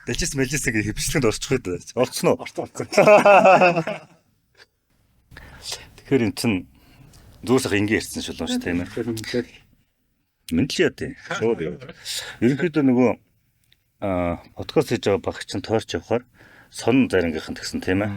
Дэлжис мэлжис гэж хөвчлэнд орчих үед орцсон уу? Орцсон орцсон. Тэгэхээр эн чин зүгээр сайхан ингийн ярьсан шулуун шүү тийм ээ. Мэдлээ яа тийм. Шууд яа. Ерөнхийдөө нөгөө подкаст хийж байгаа багч чинь тойрч явахаар сонин зарингийнхан тэгсэн тийм ээ.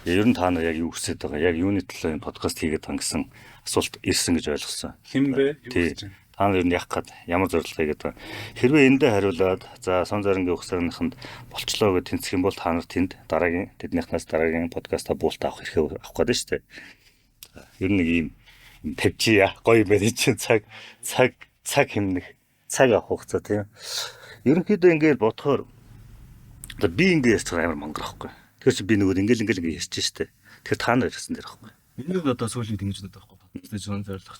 Ер нь та нар яг юу хүсэж байгаа, яг юуны төлөө энэ подкаст хийгээд байгаа гэсэн асуулт ирсэн гэж ойлгосон. Хэн бэ? Юу Тий. гэж байна? Та нар ер нь яах гээд ямар зорилго хийгээд байгаа. Хэрвээ эндээ хариулаад за сон зарангийн ухсарныханд болчлоо гэж тэнцэх юм бол та нар тэнд дараагийн тэднийхнээс дараагийн подкаста буулт авах эрхээ авах гэдэг шүү дээ. Ер нь нэг ийм тавьчихъя. Гоё юм байна чинь цаг цаг цаг хэмнэх цаг авах хугацаа тийм. Ерөнхийдөө ингээд бодохоор одоо би ингээд ярьж байгаа амар мангар байхгүй. Тэгэхээр чи би нөгөө ингээл ингээл ингээд ярьж штэ. Тэгэхээр та нар ярьсан дээр байхгүй. Миний хувьд одоо сүүлийн үед ингэж боддог байхгүй подкаст хийж байгаа зорилго.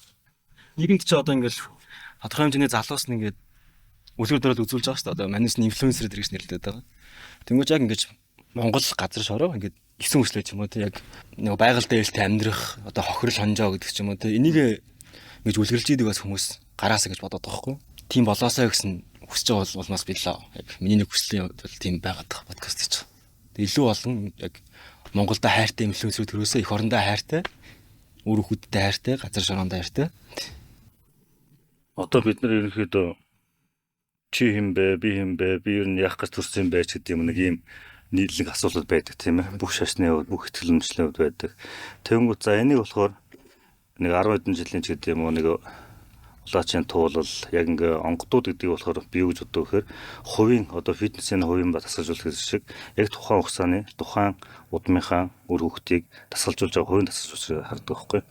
Нийгэмд чи одоо ингээл тодорхой хэмжээний залуус нь ингээд үлгэр дуурайл үзүүлж байгаа шүү дээ. Одоо манайс нь инфлюенсер гэж нэрлэдэг байгаа. Тэнгүүч яг ингэж Монгол газар шороо ингээд гисэн хүслээ ч юм уу те яг нэг байгаль дээлтэй амьдрах одоо хохирол хонжоо гэдэг ч юм уу те энийг ингэж үлгэрлж идэг бас хүмүүс гараасаа гэж бодоод байгаа байхгүй. Тийм болоосаа гэсэн хүсэж байгаа бол улмаас билээ. Яг миний нэг хүслийн хувьд бол тийм байгаад байгаа подкаст хийж байгаа. Тэг илүү олон яг Монголда хайртай инфлюенсер төрөөсөө эх орондоо хайртай, үр хөвгүүдтэй хайртай, газар шороондоо хайртай. Одоо бид нар ерөнхийдөө чи хэн бэ, би хэн бэ, би ер нь яах гэж төрсөн юм бэ ч гэдэг юм нэг ийм нийтлэг асуултууд байдаг тийм ээ. Бүх шашны хувьд, бүх итгэл үнэмшлийн хувьд байдаг. Тэнгүүт за энийг болохоор нэг 10 хэдэн жилийн ч гэдэг юм уу нэг улаачийн туулал яг ингээ онгодууд гэдэг болохоор би юу гэж боддог вэхээр хувийн одоо фитнесийн хувийн ба дасгалжуулах гэдэг шиг яг тухайн хугацааны тухайн удмынхаа үр хөвгтийг дасгалжуулж байгаа хувийн дасгалжуулагчийг хардаг байхгүй.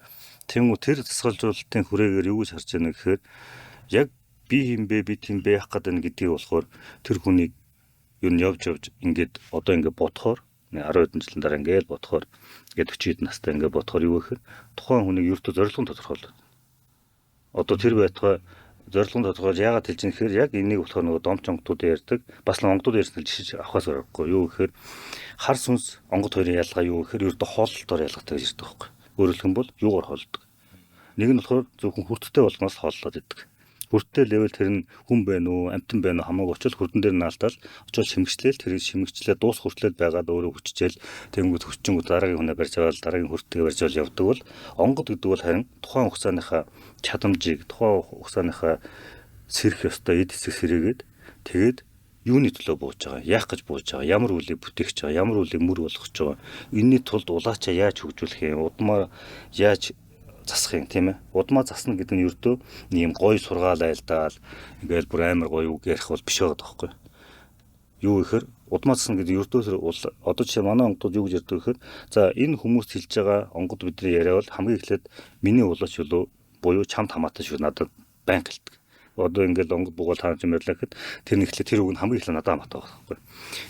Тэнгүү тэр дасгалжуулалтын хүрээгээр юу гэж харж байна гэхээр яг би хин бэ, би тийм бэ яах гээд байна гэдгийг болохоор тэр хүнийг ер нь явж явж ингээд одоо ингээд бодохоор 10 хэдэн жилийн дараа ингээд бодохоор ингээд 40 хэдэн настай ингээд бодохоор юу гэхээр тухайн хүнийг ердөө зорилго нь тодорхойлоо. Одоо тэр байтугай зорилго нь тодорхойлж яагаад хэлж ийм гэхээр яг энийг болохоор нөгөө домч онгодууд ярьдаг. Бас л онгодууд ярьсан жишээ авахаас аргагүй. Юу гэхээр хар сүнс онгод хоёрын ялгаа юу гэхээр ердөө хооллолтоор ялгаатай гэж ярьдаг байхгүй. Өөрөөр хэлбэл юугаар хооллодог. Нэг нь болохоор зөвхөн хүрттэй болгоноос хооллоод идэг. Хүрттэй левел тэр нь хүн байна уу, амьтан байна уу хамаагүй очил хүрдэн дээр наалтаал очил шимэгчлээл тэр шимэгчлээ дуус хүртлээд байгаад өөрөө хүчжээл тэнгүүд хүчингүүд дараагийн хүнээ барьж аваад дараагийн хүрттэйг барьж аваад явдаг бол онгод гэдэг бол харин тухайн хугацааныхаа чадамжийг тухайн хугацааныхаа сэрэх ёстой эд хэсэг сэрээгээд тэгээд юуны төлөө бууж байгаа, яах гэж бууж байгаа, ямар үлийг бүтээх байгаа, ямар үлийг мөр болгож байгаа. Энэний тулд улаачаа яаж хөгжүүлэх юм, удмаа яаж засах юм тийм ээ. Удмаа засна гэдэг нь ердөө нэг юм гоё сургаал айлдаал ингээл бүр амар гоё үг ярих бол биш байгаа байхгүй. Юу гэхээр удмаа засна гэдэг ердөө тэр одоо жишээ манай онгодууд юу гэж ярьдаг гэхээр за энэ хүмүүс хэлж байгаа онгод бидний яриа бол хамгийн эхлээд миний улаач юу буюу чамд хамаатай шүү надад байнга хэлдэг. Одоо ингээл онгод бугаал тааж юм ярьлаа гэхэд тэр нэг эхлээд тэр үг нь хамгийн эхлээд надад хамаатай байгаа байхгүй.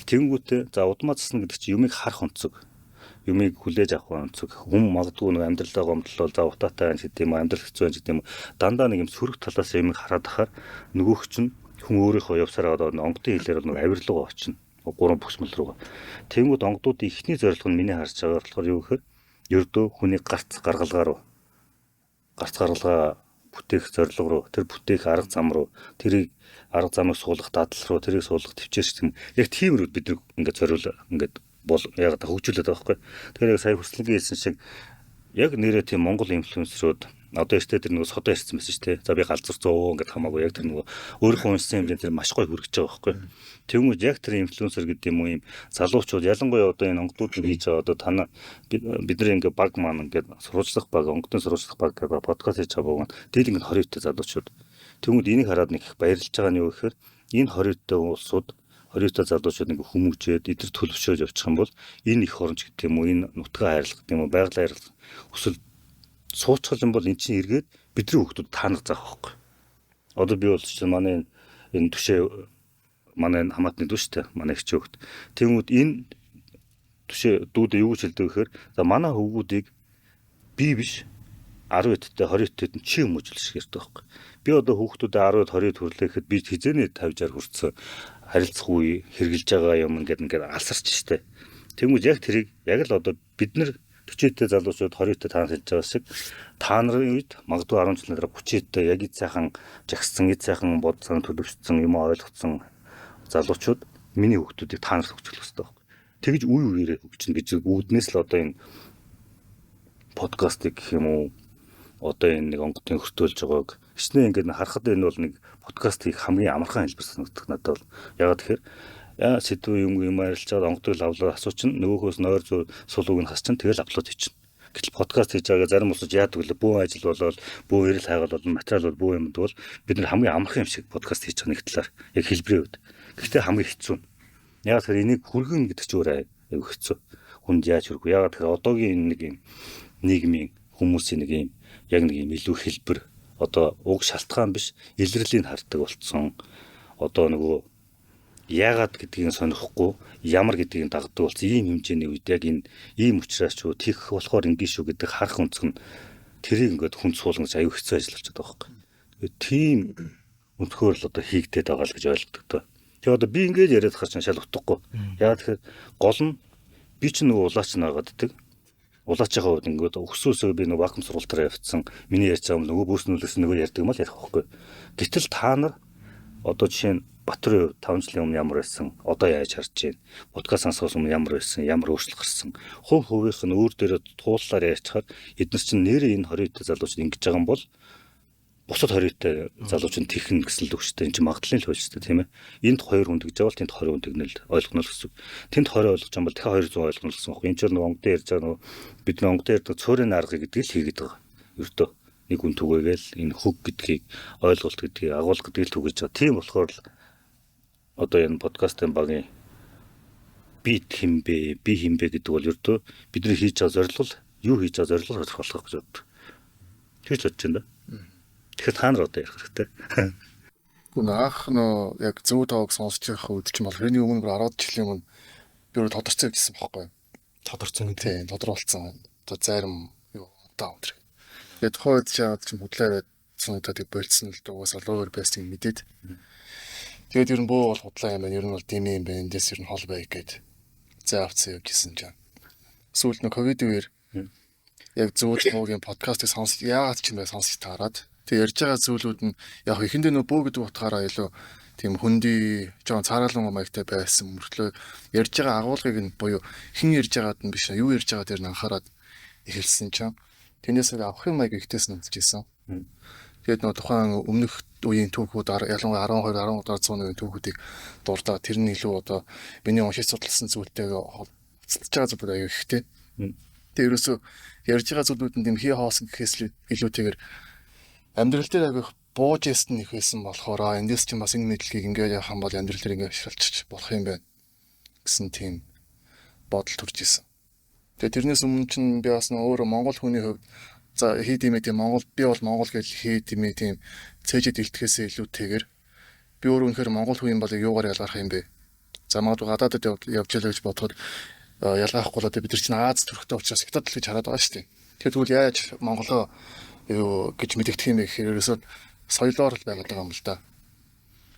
Тэнгүүтээ за удмаа засна гэдэг чинь юмыг харах өнцөг юмыг хүлээж авах өнцөг хүн магадгүй нэг амьдралаа гомдлол за утаатай байна гэдэг юм амьдрал хэцүү байна гэдэг юм дандаа нэг юм сөрөг талаас юмыг хараад ахаар нөгөөх чинь хүн өөрийнхөө явсараа одоо онгодын хэлээр нэг авирлуугаа очино гурван бүсмэл рүүгээ. Тэнгүүд онгодуудын эхний зорилго нь миний харж байгаа болохоор юу гэхээр ердөө хүний гарц гаргалгаа руу гарц гаргалгаа бүтээх зорилго руу тэр бүтээх арга зам руу тэрийг арга замыг суулгах дадал руу тэрийг суулгах төвчээр гэх юм яг тийм рүү бид нэг ингээд зориул ингээд бол яг хөгжүүлээд байгаа байхгүй. Тэгэхээр яг сая хүслэнгийн хэлсэн шиг яг нэрээ тийм Монгол инфлюенсерүүд одоо эртээ тэр нөгөө содоо ярьсан байсан шүү дээ. За би галзуурсан өө ингээд хамаагүй яг тэр нөгөө өөрийнхөө уншсан хэмжээнд тэр маш гоё хүргэж байгаа байхгүй. Тэнгүүд яг тэр инфлюенсер гэдэг юм уу юм залуучууд ялангуяа одоо энэ онгодууд нь хийж байгаа одоо тана бидний ингээд баг маань ингээд сурвалжлах баг онгодын сурвалжлах баг гэдэг подкаст хийж байгаа богоно дийл ингээд 20 тэй залуучууд. Тэнгүүд энийг хараад нэг их баярлж байгаа нь юу гэхээр энэ 20 тэй улсууд 20 та залуучууд ингээ хүмүүжээд эдгээр төлөвшөөж явчих юм бол энэ их оронч гэдэг юм уу энэ нутгаа хайрлах гэдэг юм уу байгаль хайрлах хүсэл суучихл юм бол эн чинь эргээд бидний хүүхдүүд таанах заах байхгүй. Одоо би бол чинь манай энэ түшээ манай энэ хамаатны дүү шүү дээ. Манай хичээ хүүхд. Тэнгүүд энэ түшээ дүүдээ юу гэж хэлдэг гэхээр за манай хөвгүүдийг би биш 10 эдтэй 20 эдтэд нь чи хүмүүжүүлэх хэрэгтэй байхгүй. Би одоо хүүхдүүдэд 10 20 төрлөө гэхэд би хизээний 50 60 хүрсэн харилцах үе хэрглэж байгаа юм ингээд ингээд алсарч штэ. Тэнгүүд яг тэрийг яг л одоо бид нар 40 эдтэй залуучууд 20 эдтэй таанал хэлж байгаа шиг та нарын үед магадгүй 10 жилийн дараа 30 эдтэй яг эд сайхан жагссан эд сайхан бод сан төлөвшсөн юм ойлгоцсон залуучууд Миний хүүхдүүдийг та нарт хөгжүүлэх хэрэгтэй байхгүй. Тэгж үе үеэрээ хөгжинэ гэж үүднээс л одоо энэ подкастыг гэх юм уу одоо энэ нэг онготын хөртөөлж байгааг хичнээн ингээд харахад энэ бол нэг подкаст хийх хамгийн амархан хэлбэр санагдах надад бол. Ягаад тэгэхээр яа сэдв юм юм арилжаад онготыг лавлаа асуучин нөгөөхөөс нойр зур сул үг нь хас чин тэгэл апплод хийчин. Гэтэл подкаст хийж байгаагаа зарим улсууд яадаг вэ? Бүү ажил болоод бүү эрэл хайгал болон материал бол бүү юмд бол бид нар хамгийн амархан юм шиг подкаст хийж байгаа нэг талаар яг хэлбэрийн хувьд. Гэхдээ хамгийн хэцүү. Яг тэр энийг хүргэн гэдэг чинь өөр аягүй хэцүү. Хүнд яаж хүрэх вэ? Яг тэр одоогийн энэ нэг юм нийгмийн хүмүүсийн нэг юм яг нэг юм илүү хэлбэр одоо уг шалтгаан биш илэрлийг хардаг болцсон. Одоо нөгөө яагаад гэдгийг сонихгүй ямар гэдгийг дагдаг болсон ийм хэмжээний үед яг энэ ийм учраас ч тийх болохоор ингэ шүү гэдэг харах өнцөг нь тэрийг ингээд хүн суулгаж аюу хэцүү ажил болчиход байгаа байхгүй. Тэгээд тийм өнцгөр л одоо хийгдээд байгаа л гэж ойлгодог тоо. Тэгээ одоо би ингээд яриад хар чинь шал утгагүй. Яагаад тэгэхээр гол нь би чинь нөгөө улаач нагаад гэдэг. Улаачийнхаа хувьд ингээд өксөөсөө би нөгөө вакуум сургалтаараа явцсан. Миний ярьж байгаа юм нөгөө бүүснүүлээс нөгөө ярьдаг юм л ярих байхгүй. Гэтэл та нар одоо жишээ нь Батрын хувьд 5 жилийн өмнө ямар байсан, одоо яаж харж байна, подкаст сонсохоос өмнө ямар байсан, ямар өөрчлөлт гарсан. Хувь хувийнх нь өөр дээрээ тууллаар ярьчихаар эднес чинь нэрээ энэ 20 тэй залуучууд ингэж байгаа юм бол бусад 20 тэй залууч нь тэхэн гэсэн л үг шүү дээ. Энэ чинь магадлалын л хууль шүү дээ, тийм ээ. Энд 2 хүн тэгж байгаа бол тэнд 20 хүн тэгнэл ойлгоно л гэсэн үг. Тэнд 20 ойлгож байгаа бол дахиад 200 ойлгоно л гэсэн үг. Энэ чинь нөгөө онгодын ярьж байгаа нөгөө бидний онгодын ярьдаг цөөрийн арга гэдгийг л хийгээд байгаа. Ердөө нэг хүн түгээгээл энэ хөг гэдгийг ойлголт гэдгийг агуулга гэдгийг л түгээж байгаа. Тийм болохоор л одоо энэ подкастын багийн бит хинбэ, би хинбэ гэдэг бол ердөө бидний хийж байгаа зорилго юу хийж байгаа зорилго тодорхойлох гэж боддог. Тэр л бодож байна да. Тэгэхээр та нар одоо ярих хэрэгтэй. Гүн анх нөө яг зөв тоог сонсож явах үед чинь бол тэрний өмнө 10 жилийн өмнө би өөрөө тодорцсон явжсэн байхгүй. Тодорцсон гэдэг. Тийм, тодруулсан. Одоо зарим юу удаа өндөр. Тэгээд тухайн үед чи яагаад чи худлаа санагдаад болцсон л даа угаасаа өөр байсныг мэдээд. Тэгээд ер нь бөө бол худлаа юм байна. Ер нь бол дими юм байна. Эндээс ер нь хол бай гэд зай авцсан явж исэн чинь. Сүүлд нөө ковид үеэр яг зөв тоогийн подкастыг сонсож яагаад ч юм бэ сонсож таарад. Тэг ярьж байгаа зүйлүүд нь яг эхэндээ нөө бөө гэдэг утгаараа илүү тийм хөндөй жоон цаараалан маягтай байсан мөртлөө ярьж байгаа агуулгыг нь буюу хэн ярьж байгаад нь биш юу ярьж байгаа дээр нь анхаарад эхэлсэн чинь тэрнээс авах юм маяг ихтэйс нь үзчихсэн. Тэгээд нөө тухайн өмнөх үеийн түүхүүд ялангуяа 12 13 дугаар зууны үеийн түүхүүдийг дурдаа тэр нь илүү одоо миний уншиж судалсан зүйлтэйгээ холбогдож байгаа зүйлүүд аюу ихтэй. Тэгээд ерөөсөө ярьж байгаа зүйлүүд нь тийм хий хоосон гэхээс илүүтэйгээр амьдрал дээр агих бууж ясан их байсан болохоор эндээс чинь бас энэ мэдлэгийг ингээд явах юм бол амьдрал дээр ингээд ашиглаж болох юм байна гэсэн тийм бодол төрж исэн. Тэгээ тэрнээс өмнө чинь би бас өөрөө монгол хүний хувьд за хийд имээ тийм монгол би бол монгол гэж хийд имээ тийм цээжэд илтгэхээсээ илүүтэйгээр би өөрөө үнэхээр монгол хүн юм бол юугаар ялгарх юм бэ? За магадгүй гадаадад явж ялаа гэж бодоход ялгаахгүй л одоо бид нар чинь Аз төрхтэй учраас хятад л гэж хараад байгаа шүү дээ. Тэгэхээр тэгвэл яаж монголоо юу гэж мэдэгдэх юм бэ гэхээр ерөөсөө соёлоор л байгаад байгаа юм л да.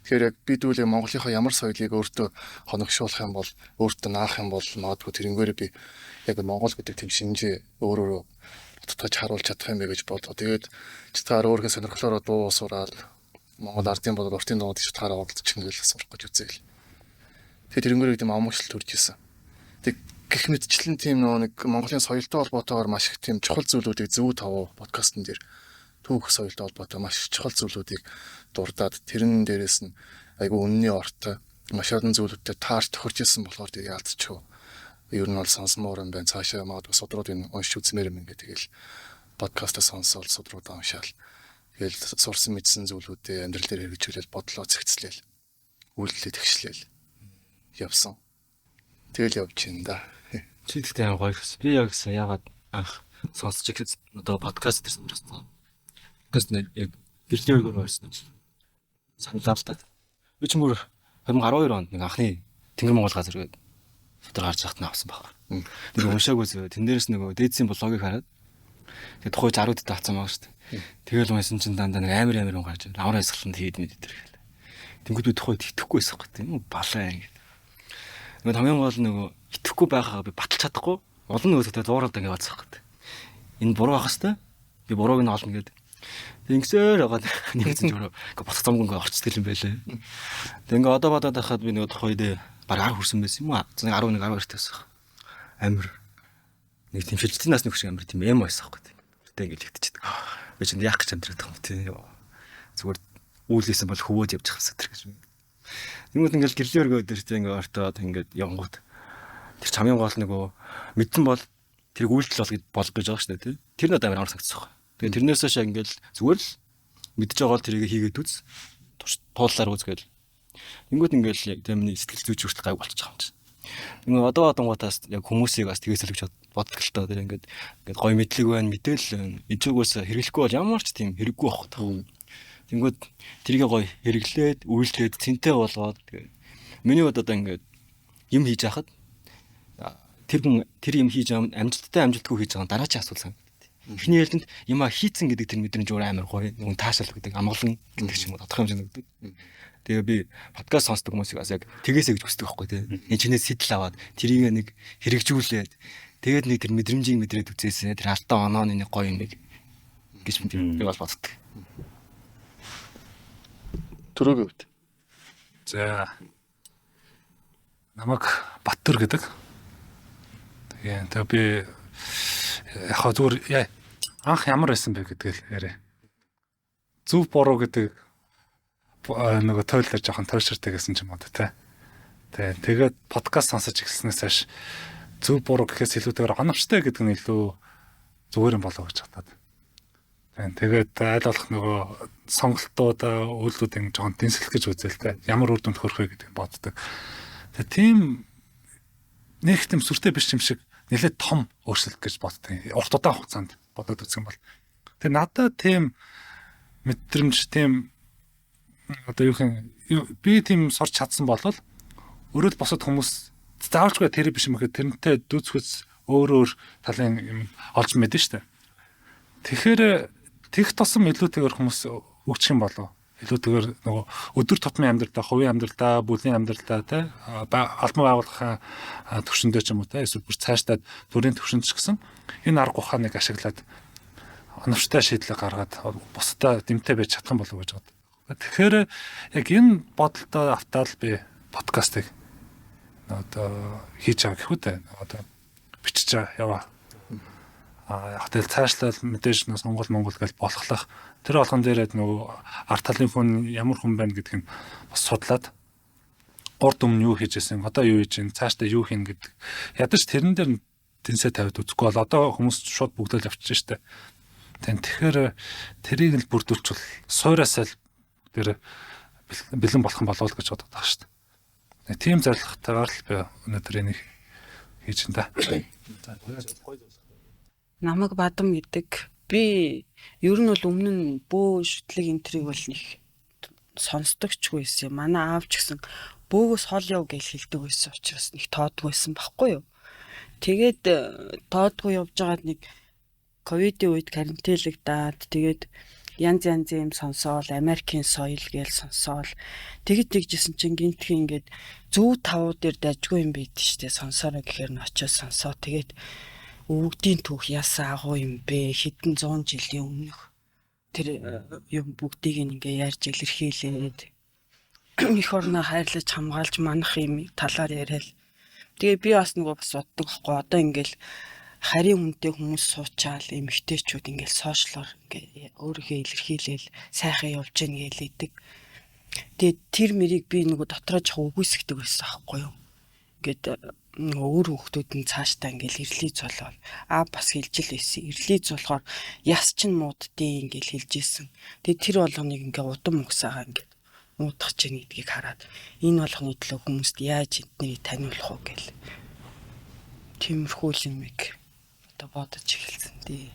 Тэгэхээр яг бид үл Монголынхаа ямар соёлыг өөртөө хоногшуулах юм бол өөртөө наах юм бол магадгүй тэрнгээрээ би яг Монгол гэдэг тийм шинжээ өөрөөрөө бутгаж харуулж чадах юм бэ гэж бодлоо. Тэгээд читгаар өөрийнхөө сонирхлоороо дуу сураал Монгол ардын болоод уртын дуунд читгаараа оролцож ингээл сурах гэж үзээл. Тэгээд тэрнгээрээ тийм амуучлал төрж исэн. Тэг гэх мэтчлэн тийм нөгөө нэг Монголын соёлтой холбоотойгоор маш их тийм чухал зүйлүүдийг зөв тав подкастн дээр түүх соёлтой холбоотой маш чухал зүйлүүдийг дурдаад тэрэн дээрээс нь айгүй үнний ортой маш олон зүйлүүдтэй таарч тохирч исэн болохоор тэг яалтчгүй. Ер нь бол сонсомоор юм байна. Цаашаа магадгүй судрууд энэ уншиж үзмээр юм ингээ тэгэл подкастаа сонсоол судруудаа уншаал. Тэгэл сурсан мэдсэн зүйлүүдээ амьдрал дээр хэрэгжүүлэл бодлоо зэгцлээл. Үйлдэлээ тэгшлээл. Явсан. Тэгэл явж байна да. Чи тэгтээ амар гоё гэсэн. Би яг гэсэн ягаад анх сонсч эхэлсэн одоо подкаст дээр сонссон. Подкаст нэр яг гэрлийн үеэр байсан. Саналаа л та. Би ч мөр 2012 онд нэг анхны Тэнгэр Монгол газар гэдэг судар гарч байхад нь авсан баг. Тэр уншаагүй зөө. Тэн дээрээс нөгөө дээдсийн блогийг хараад тэгээ тухай 60 дэд авсан байгаа шүү дээ. Тэгэл унсан чинь дандаа нэг амар амар юм гарч амар хайсгаланд хийд мэд тэр гэл. Тэнгүүд би тухайд итгэхгүй байсан байхгүй тийм үү балаа ингэ. Нөгөө хамгийн гол нөгөө итгэхгүй байгаагаа би баталж чадахгүй улам нөгөө тэгтээ дууралд ингэ бацсах гэдэг. Энэ буруу байх хэвээр би бурууг нь олно гэдэг. Ингэсээр байгаа нэг зэн өөрөө ингээ ботх замг ингээ орчдөг юм байлээ. Тэг ингээ одоо бодоод байхад би нөгөө тухайд Бараг 10 хүрсэн байсан юм уу? 11 12 байсан. Амир нэг тийм шилжилтийн насны хөшиг амир тийм эм байсан байхгүй. Гэтэ ингэж ихтчихдэг. Би чинь яах гэж амьдрах юм тий. Зүгээр үүлээсэн бол хөвөөд явж байгаа тэр гэж. Тэнгүүд ингээл гэрлээ өргөө өдөр тий ингээ ортоод ингээд явангууд тэр чамын гол нөгөө мэдсэн бол тэрийг үйлдэл болох гэж байгаа шүү дээ тий. Тэр надад амар амар санагдсан байхгүй. Тэгээ тэрнээс хойш ингээл зүгээр л мэдж байгаа бол тэрийг хийгээд үз. Тууллаар үз гээл. Тэнгүүд ингээл яг тийм нэг сэтгэл зүйч хүртэл гайг болчих юм чинь. Ингээ одоо одонгоотаас яг хүмүүсийг бас тэгээс л гэж боддог л тоо. Тэр ингээд ингээд гоё мэдлэг байна, мэдээлэл байна. Эцүүгээс хэрэглэхгүй бол ямар ч тийм хэрэггүй байх таа. Тэнгүүд тэрийг гоё хэрэглээд, үйлдээд, цэнтэй болгоод тэгээд миний хувьд одоо ингээд юм хийж яхад тэр хүн тэр юм хийж амжилттай амжилтгүй хийж байгаа дараачийн асуулт санагдав. Эхний ээлжинд юмаа хийцэн гэдэг тэр мэдрэмж өөр амар гоё. Нүн таашаал гэдэг, амгалан гэдэг ч юм уу тодорхой хэмжээнд өгдөг. Тэгээ би подкаст сонсдог хүмүүсийг бас яг тэгээсэй гэж хүсдэг байхгүй тий. Энэ чинээс сэтэл аваад тэрийг нэг хэрэгжүүлээд тэгээд нэг тэр мэдрэмжийг мэдрээд үзээсэй. Тэр алтан онооны нэг гоё юм нэг гэж би бол боддог. Төрөөгийн хувьд. За намайг Баттөр гэдэг. Тэгээ би яг хаа зүгээр анх ямар байсан бэ гэдгээл яриа. Зөв буруу гэдэг нөгөө тойлоор жоохон тойрширтэй гэсэн ч юм уу те. Тэгээд подкаст сонсож эхэлснээс хойш зөв буруу гэхээс илүүтэйгээр оновчтой гэдэг нь илүү зүгээр юм болов гэж бодоод. Тэгээд аль болох нөгөө сонголтууд, үйлдэлүүдийн жоохон дэнсэлэх гэж үзэл те. Ямар үр дүнд хүрэх вэ гэдгийг боддог. Тэгээд тийм нэг тийм сүртэй биш юм шиг нэлээд том өөрчлөлт гэж боддог. Урт удаан хугацаанд бодоод үзэх юм бол. Тэгээд надад тийм мэдрэмж, тийм одоо юу гэх юм, би тийм сурч чадсан бол өөрөө л босод хүмүүс заавалчгүй тэр биш юм гэхэд тэрнтэй дүүцхөц өөр өөр талын юм олж мэдэн штэ. Тэгэхээр тех тусам илүүтэйгээр хүмүүс хөгжих юм болов. Илүүтэйгээр нөгөө өдөр тутмын амьдралдаа, хувийн амьдралдаа, бүлийн амьдралдаа тий албан байгууллагын төвшөндөө ч юм уу тий эсвэл бүр цаашдаа төрийн төвшөнд ч гэсэн энэ арга ухааныг ашиглаад оновчтой шийдлээ гаргаад бусдаа дэмтэй байж чадах юм болов уу гэж боддог. Тэгэхээр яг энэ бодолтой автаал би подкастыг одоо хийж байгаа гэхүү дээ. Одоо бичиж яваа. Яг тэгэл цаашлал мэдээж нөө сонгол Монгол гэж болохлах тэр болгон дээрээ нөгөө арт талын хүн ямар хүн байна гэдг нь бас судлаад урд өмнө юу хийж исэн, одоо юу хийж байна, цаашдаа юу хийнэ гэдэг. Ядаж тэрэн дээр тэнсээ тавиад үзэхгүй бол одоо хүмүүс шууд бүгдэл авчиж штэ. Тэгэхээр тэрийг л бүрдүүлчихвэл суураасаа л бүгдээр бэлэн болох юм болов уу гэж бодод байгаа штэ. Тийм зорилготойгоор л би өнөөдөр энийг хийж энэ да. Намайг Бадам гэдэг. Би ер нь бол өмнө нь бөө шүтлэг энтриг бол нэг сонсдогчгүй байсан. Манай аав ч гэсэн бөөгөөс хол яв гэж хэлдэг байсан учраас нэг тоодгүй байсан байхгүй юу. Тэгээд тоодгүй явж байгаад нэг ковидын үед карантинлагдаад тэгээд янз янзын юм сонсоол, Америкийн соёл гээл сонсоол. Тэгэд тэгжсэн чинь гинтхэн ингээд зүү тавуу дээр дажгүй юм байд штэ сонсоорой гэхээр нь очиод сонсоо. Тэгээд өвгдийн түүх яасан агуу юм бэ? Хэдэн зуун жилийн өмнөх тэр юм бүгдийг ингээ ярьж илэрхийлээд эх орноо хайрлаж хамгаалж манах юм талаар яриад. Тэгээ би бас нөгөө бас боддог байхгүй. Одоо ингээл харийн хүнтэй хүмүүс суучаал эмэгтэйчүүд ингээл сошиалор ингээ өөрийнхөө илэрхийлээл сайхан явж гин гэлээдэг. Тэгээд тэр мэрийг би нөгөө дотроо жоох үгүйсгдэг байсан аахгүй юу. Ингээд өөр хүүхдүүд нь цаашдаа ингээл ирлий золоод аа бас хэлж л байсан. Ирлий золохоор яс чинь мууддیں ингээл хэлж исэн. Тэгээд тэр болгоныг ингээ удам угсаага ингээд муудах чинь гэдгийг хараад энэ болгоны төлөө хүмүүст яаж эднийг таниулах уу гэл. Тиймэрхүү юмыг одоо бодож эхэлсэн дээ.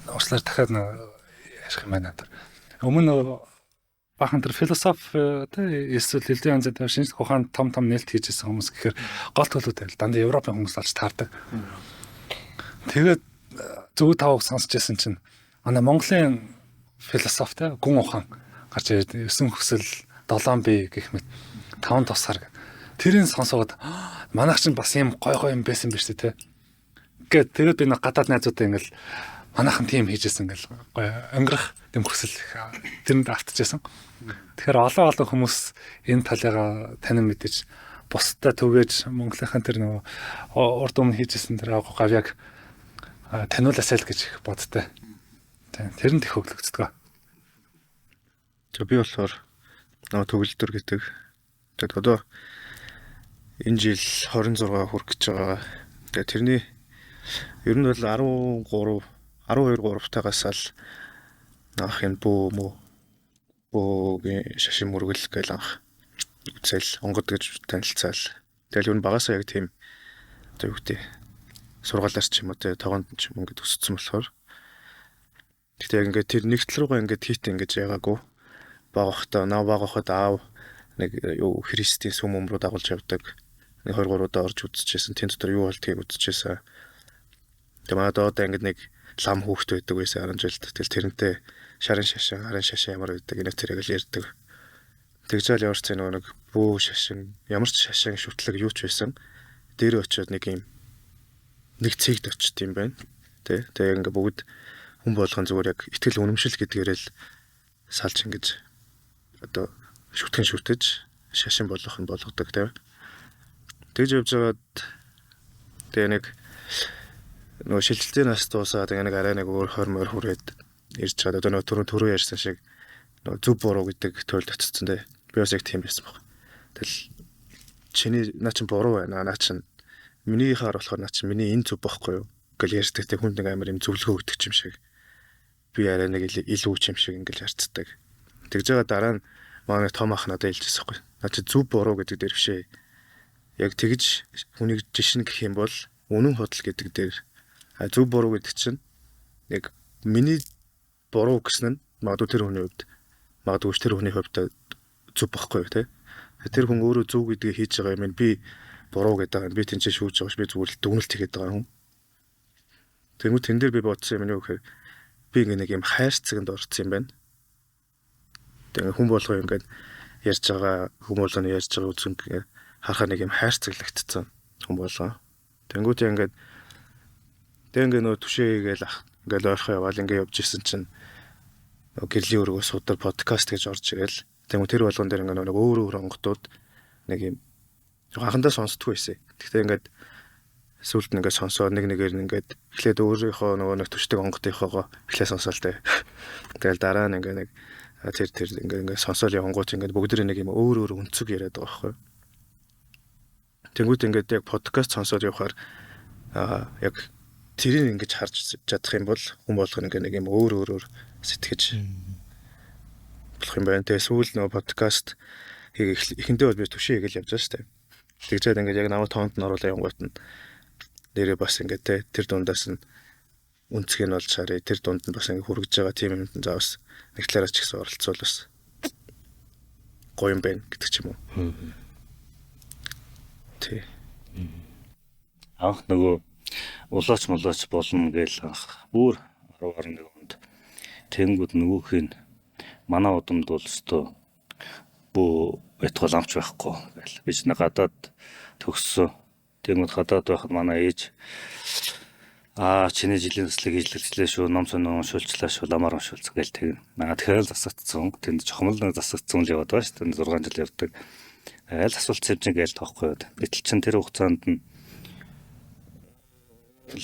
Уучлаарай дахиад ярих юм байна надад. Өмнө бахан тэр философи тэ эсвэл элдвийн янзын тэр шинжлэх ухаанд том том нээлт хийж ирсэн хүмүүс гэхээр гол төлөвтэй л дандаа Европын хүмүүс олж таардаг. Тэгээд зөв тавыг сонсч байсан чинь манай Монголын философи тэ гүн ухаан гарч ирээд 9 хөсөл 7 бие гэх мэт 5 тусгаар тэрийг сонсоод манайх чинь бас юм гой гой юм байсан биз дээ тэ. Ингээд тэгээд би нэг гадаад найзуудтай ингээл Манайхан тийм хийжсэн ингээл гоё өнгөрөх дэм хүсэл тэрэнд автчихсан. Тэгэхээр олон олон хүмүүс энэ талыгаа танин мэдэж бусдад түгээж Монголынхаа тэр нөгөө урд өмнө хийжсэн тэр гавьяаг таниулаасай л гэж их бодтой. Тэрэнд их хөглөгддөг. За би болохоор нөгөө төгөлдөр гэдэг. Тэгээд одоо энэ жил 26 хүрэх гэж байгаа. Тэгээд тэрний ер нь бол 13 12 3 тагаас л анх энэ бөө мөө бөөгийн шашин мөргөл гэл анх үзэл онгод гэж танилцаал. Тэгэл ер нь багасаа яг тийм одоо юу гэдэг сургаалаар ч юм уу те тогоонд ч юм ингээд өссөн болохоор. Гэхдээ яг ингээд тэр нэг тал руугаа ингээд хит ингээд ягаагүй. Баг бахта наа баг бахад аав нэг юу христийн сүм өмрөө дагуулж явдаг. Нэг 23 удаа орж үзчихсэн. Тэн дотор юу болдгийг үзчихсэн. Тэгээ манай доод ингээд нэг лам хүүхэд байдаг байсан 10 жилд. Тэгэл тэрнтэй шарын шашин, арын шашин ямар байдаг энэ тэрэг л ярьдаг. Тэгж жаал ямар ч зэн нэг бөө шашин, ямар ч шашин шүтлэг юу ч байсан. Дээрээ очиод нэг юм нэг цэгт очт юм байна. Тэ. Тэгээ ингээ бүгд хүн болгон зүгээр яг итгэл үнэмшил гэдгээрээ л салж ингэж одоо шүтгэн шүтэж шашин болгох нь болгодог тэ. Тэгж явж байгаад тэгээ нэг нөгөө шилжилтийн нас дуусаад ингээ нэг арай нэг өөр 20 морь хүрээд ирж чад одоо нөгөө түрүү ярьсан шиг нөгөө зөв буруу гэдэг туйлд очсон тэ. Би бас яг тийм байсан баг. Тэгэл чиний наа чин буруу байна. Наа чин минийхаар болохоор наа чин миний энэ зөв бохгүй юу гэл ярьдаг те хүнд нэг амар юм зөвлөгөө өгдөг юм шиг. Би арай нэг илүү ч юм шиг ингээл ярьцдаг. Тэгж байгаа дараа нь манай том ах надад хэлжсэн байхгүй. Наа чи зөв буруу гэдэг дээр бишээ. Яг тэгж хүнийг жишнэ гэх юм бол үнэн худал гэдэг дээр зөв буруу гэдэг чинь яг миний буруу гэсэн нь магадгүй тэр хүний хувьд магадгүй тэр хүний хувьд зөв бохгүй юу те. Тэр хүн өөрөө зөв гэдгийг хийж байгаа юм би буруу гэдэг байгаа юм. Би тэнцээ шүүж байгаа ш би зүгээр л дүгнэлт хийгээд байгаа юм. Тэнгүү тэн дээр би бодсон юм нь юу гэхээр би ингээ нэг юм хайрцагт орсон юм байна. Тэгээ хүн болгоо ингээд ярьж байгаа хүн болгоно ярьж байгаа үзэн харахаар нэг юм хайрцаглагдцсан хүн болгоо. Тэнгүүт ингээд тэг ингээ нөө түшээ хийгээл ах ингээл ойрхон яваал ингээ явж исэн чинь нөгөө гэрлийн өргөө судар подкаст гэж орж ирэл. Тэнгүү тэр болгон дээр ингээ нэг өөр өөр онготууд нэг юм анхандаа сонсдгүй байсан. Гэхдээ ингээд сүлд нь ингээд сонсоо нэг нэгээр нь ингээд эхлээд өөрийнхөө нөгөө нэг төчдөг онготынхоогоо эхлээ сонсоол тэ. Тэгэл дараа нь ингээд нэг тэр тэр ингээд ингээд сонсоол явангууд ингээд бүгд нэг юм өөр өөр өнцөг яриад байгаа байхгүй. Тэнгүүт ингээд яг подкаст сонсоод явахаар яг тэрийг ингэж харж чадах юм бол хүн болгоно ингээд нэг юм өөр өөрөөр сэтгэж болох юм байна. Тэгээ сүүл нөгөө подкаст эхэндээ бол би түшээ хийгээл явж байгаа шүү дээ. Тэгжээд ингээд яг намайг тоонд нь оруулаа явангуут нь нэрээ бас ингээд те тэр дундаас нь үнцгийг нь олж харъя. Тэр дунд нь бас ингээд хүргэж байгаа тийм юмд нь заавас нэг талаараа ч гэсэн оролцоол бас гоё юм байна гэдэг ч юм уу. Тий. Анх нөгөө улаач мулаач болно гээл анх бүр 10 11 онд тэнгүүд нөгөөх нь манай удамд бол өстөө бөө байтугай ламч байхгүй гээл. Би ч нэг гадаад төгссөн. Тэнгүүд гадаад байхад манай ээж чиний жилийн туслыг хийжлэгчлээ шүү, ном сонин уншуулчлаа шүү, ламаар уншуулсан гээл тэгнэ. Аа тэгэхээр л засагдсан. Тэнд чухамл нэг засагдсан л яваад байгаа шүү. Тэнд 6 жил явдаг. Аль асуулт юм чинь гээл тоохгүй юу. Гэтэл чин тэр хугацаанд нь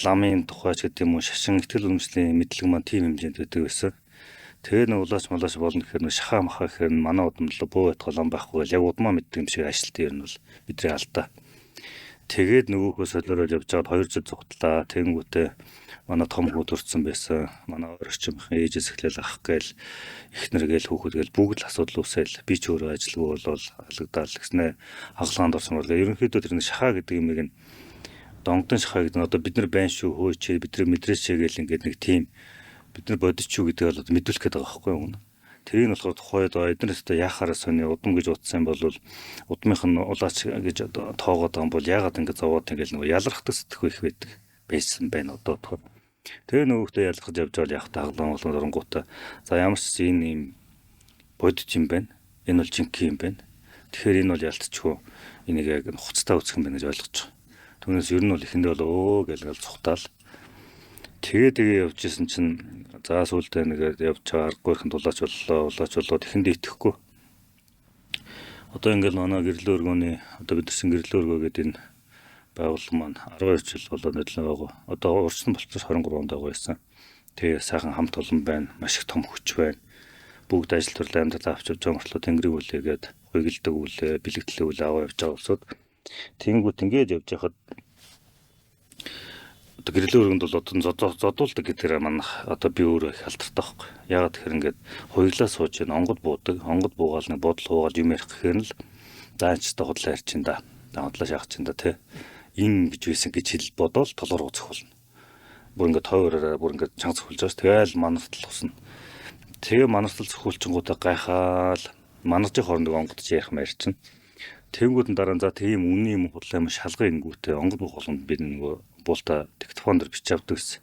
ламын тухай ч гэдэг юм уу шашин ихтгэл үнэмшлийн мэдлэг маань тийм хэмжээнд байдаг байсан. Тэгээ нэг улаач мулаач болно гэхээр нэг шахаа махаа гэхээр манай удамдлаа бөө байтугай лам байхгүй гэл яг удмаа мэддэг юм шиг ажилтсан юм бол бидний алдаа. Тэгээд нөгөөхөө солиорол явж байгаад 2 жил зугтлаа. Тэнгүүтээ манай том хүү төрсэн байсан. Манай өөр орчимхан ээжээс эхлээл ах гээл эхнэр гээл хүүхэд гээл бүгд л асуудал үүсээл. Би ч өөрөө ажилгүй болол алагдаал гэснэ хагалгаанд орсон бол ерөнхийдөө тэр нэг шахаа гэдэг юмыг нь донгодон шахаа гэдэг нь одоо бид нар байна шүү хөөч бид нар мэдрээч гээл ингээд нэг тийм бид нар бодич шүү гэдэг бол одоо мэдүүлэх гээд байгаа байхгүй юу? Тэрийг нь болохоор тухайд эдгээр өстө яхаараа сони удам гэж утсан бол удмынх нь улаач гэж одоо тоогоод байгаа юм бол яагаад ингэ зовоод ингээл нөгөө ялрахдаг сэтгэх их байдаг байсан байна одоо бодохоор. Тэгээ нөгөөхдөө ялрахж явж байгаа яг та хаглан болгон оронгуудаа за ямар ч энэ юм бодит юм байна. Энэ бол жинхэнэ юм байна. Тэгэхээр энэ бол ялтчгүй энийг яг хуцтай үзэх юм байна гэж ойлгож байгаа. Түүнээс ер нь бол эхэндээ бол өө гэл гэл цухтаал. Тэгээ тэгээ явж исэн чинь за сүүлдээ нэгээд явж байгаа аргагүй ихэн тулаач боллоо, улаач боллоо тэхэндээ итгэхгүй. Одоо ингээл манай гэрлэн өргөөний одоо бид нар чинь гэрлэн өргөө гэдэг энэ байгууллага маань 12 жил болоод нэрлэн байгаа. Одоо урьдчилан болчихсон 23 онд байгаа байсан. Тэгээ сайхан хамт олон байна, маш их том хүч байна. Бүгд ажил төрлөө амьдрал авч явж байгаа мөртлөө тэнгэрийг үлээгээд хуйгэлдэг үлээ, бэлэгдлээ үлээ аваа явж байгаа улсууд. Тэнгүүт ингээд явж байхад одоо гэрлэн өргөнд бол одоо зодуулдаг гэдгээр манайх одоо би өөрөө их алдартай байхгүй. Яагаад тэгэхээр ингээд хуйглаа сууж ийн онгод буудаг. Онгод буугаал нэг бодол хуугаал юм ярих гэхээр нь л за энэ ч та худлаа ярьчин да. За худлаа шахах чинь да тий. Ин гэж байсан гэж хэл бодоол толгоор зөхөлнө. Бүр ингээд тойророо бүр ингээд чанга зөхөлж байгаа ш. Тэгэл манартал усна. Тэгээ манартал зөхөлчингуудаа гайхаал манарчийн хооронд онгод чи ярих маяр чинь. Тэнгүүд нь дараа нь за тийм үнний юм худлаа юм шалган ингүүтээ онгод буух болгонд би нөгөө буулта диктофон дээр бичиж авдаг гэсэн.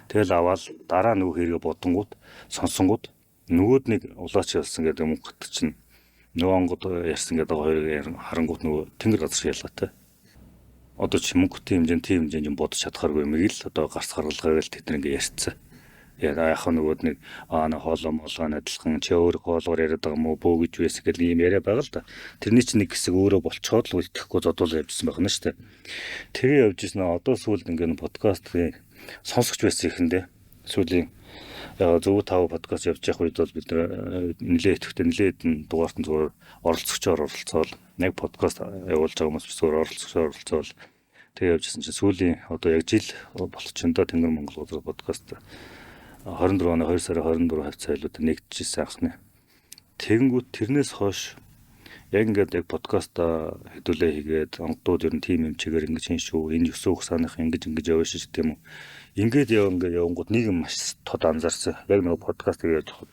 Тэгэл аваад дараа нөгөө хэрэгэ бодонгууд сонсонгууд нөгөөд нэг улаач ялсан гэдэг мөнгө чинь нөгөө онгод ярьсан гэдэг хоёрыг харангуут нөгөө тэнгэр газар шиг ялгаатай. Одоо чи мөнгөтэй хэмжээнд тийм хэмжээнд юм бодож чадхааргүй юм ил одоо гарц гаргалгааг л тэд нар ингээ ярьцсан. Яг нөгөөд нэг аа нэг хоолоо молоо адилхан чи өөр хоолоор яриад байгаа мó бөө гэж байсан гэл юм яриа байгаа л да. Тэрний чинь нэг хэсэг өөрөө болцоод л итгэхгүй зодуул явжсэн байх нь шүү дээ. Тэгээ явж ирсэн одоо сүүлд ингээ подкастын сонсогч байсан ихэндээ сүүлийн яг зөв тав подкаст явж явах үед бол бид нэлээ идэвхтэй нэлээ хэдэн дугаарт нь зүгээр оролцогчоор оролцоол нэг подкаст явуулж байгаа хүмүүс зүгээр оролцогчоор оролцоол тэгээ явж ирсэн чинь сүүлийн одоо яг жил болчихсон доо Тэнгэр Монгол газар подкаст 24 оны 2 сарын 24 хавцаа илүүд нэгдэжсэн анхны. Тэгэнгүүт тэрнээс хойш яг ингээд яг подкаста хэдүүлээ хийгээд онгодууд ер нь тим юм чигээр ингэж хийн шүү. Энэ 9 ухсааных ингэж ингэж явна шүү гэх юм уу. Ингээд яв ингээд явангууд нэг юм маш тод анзаарсан. Яг нэг подкаст хийж явах.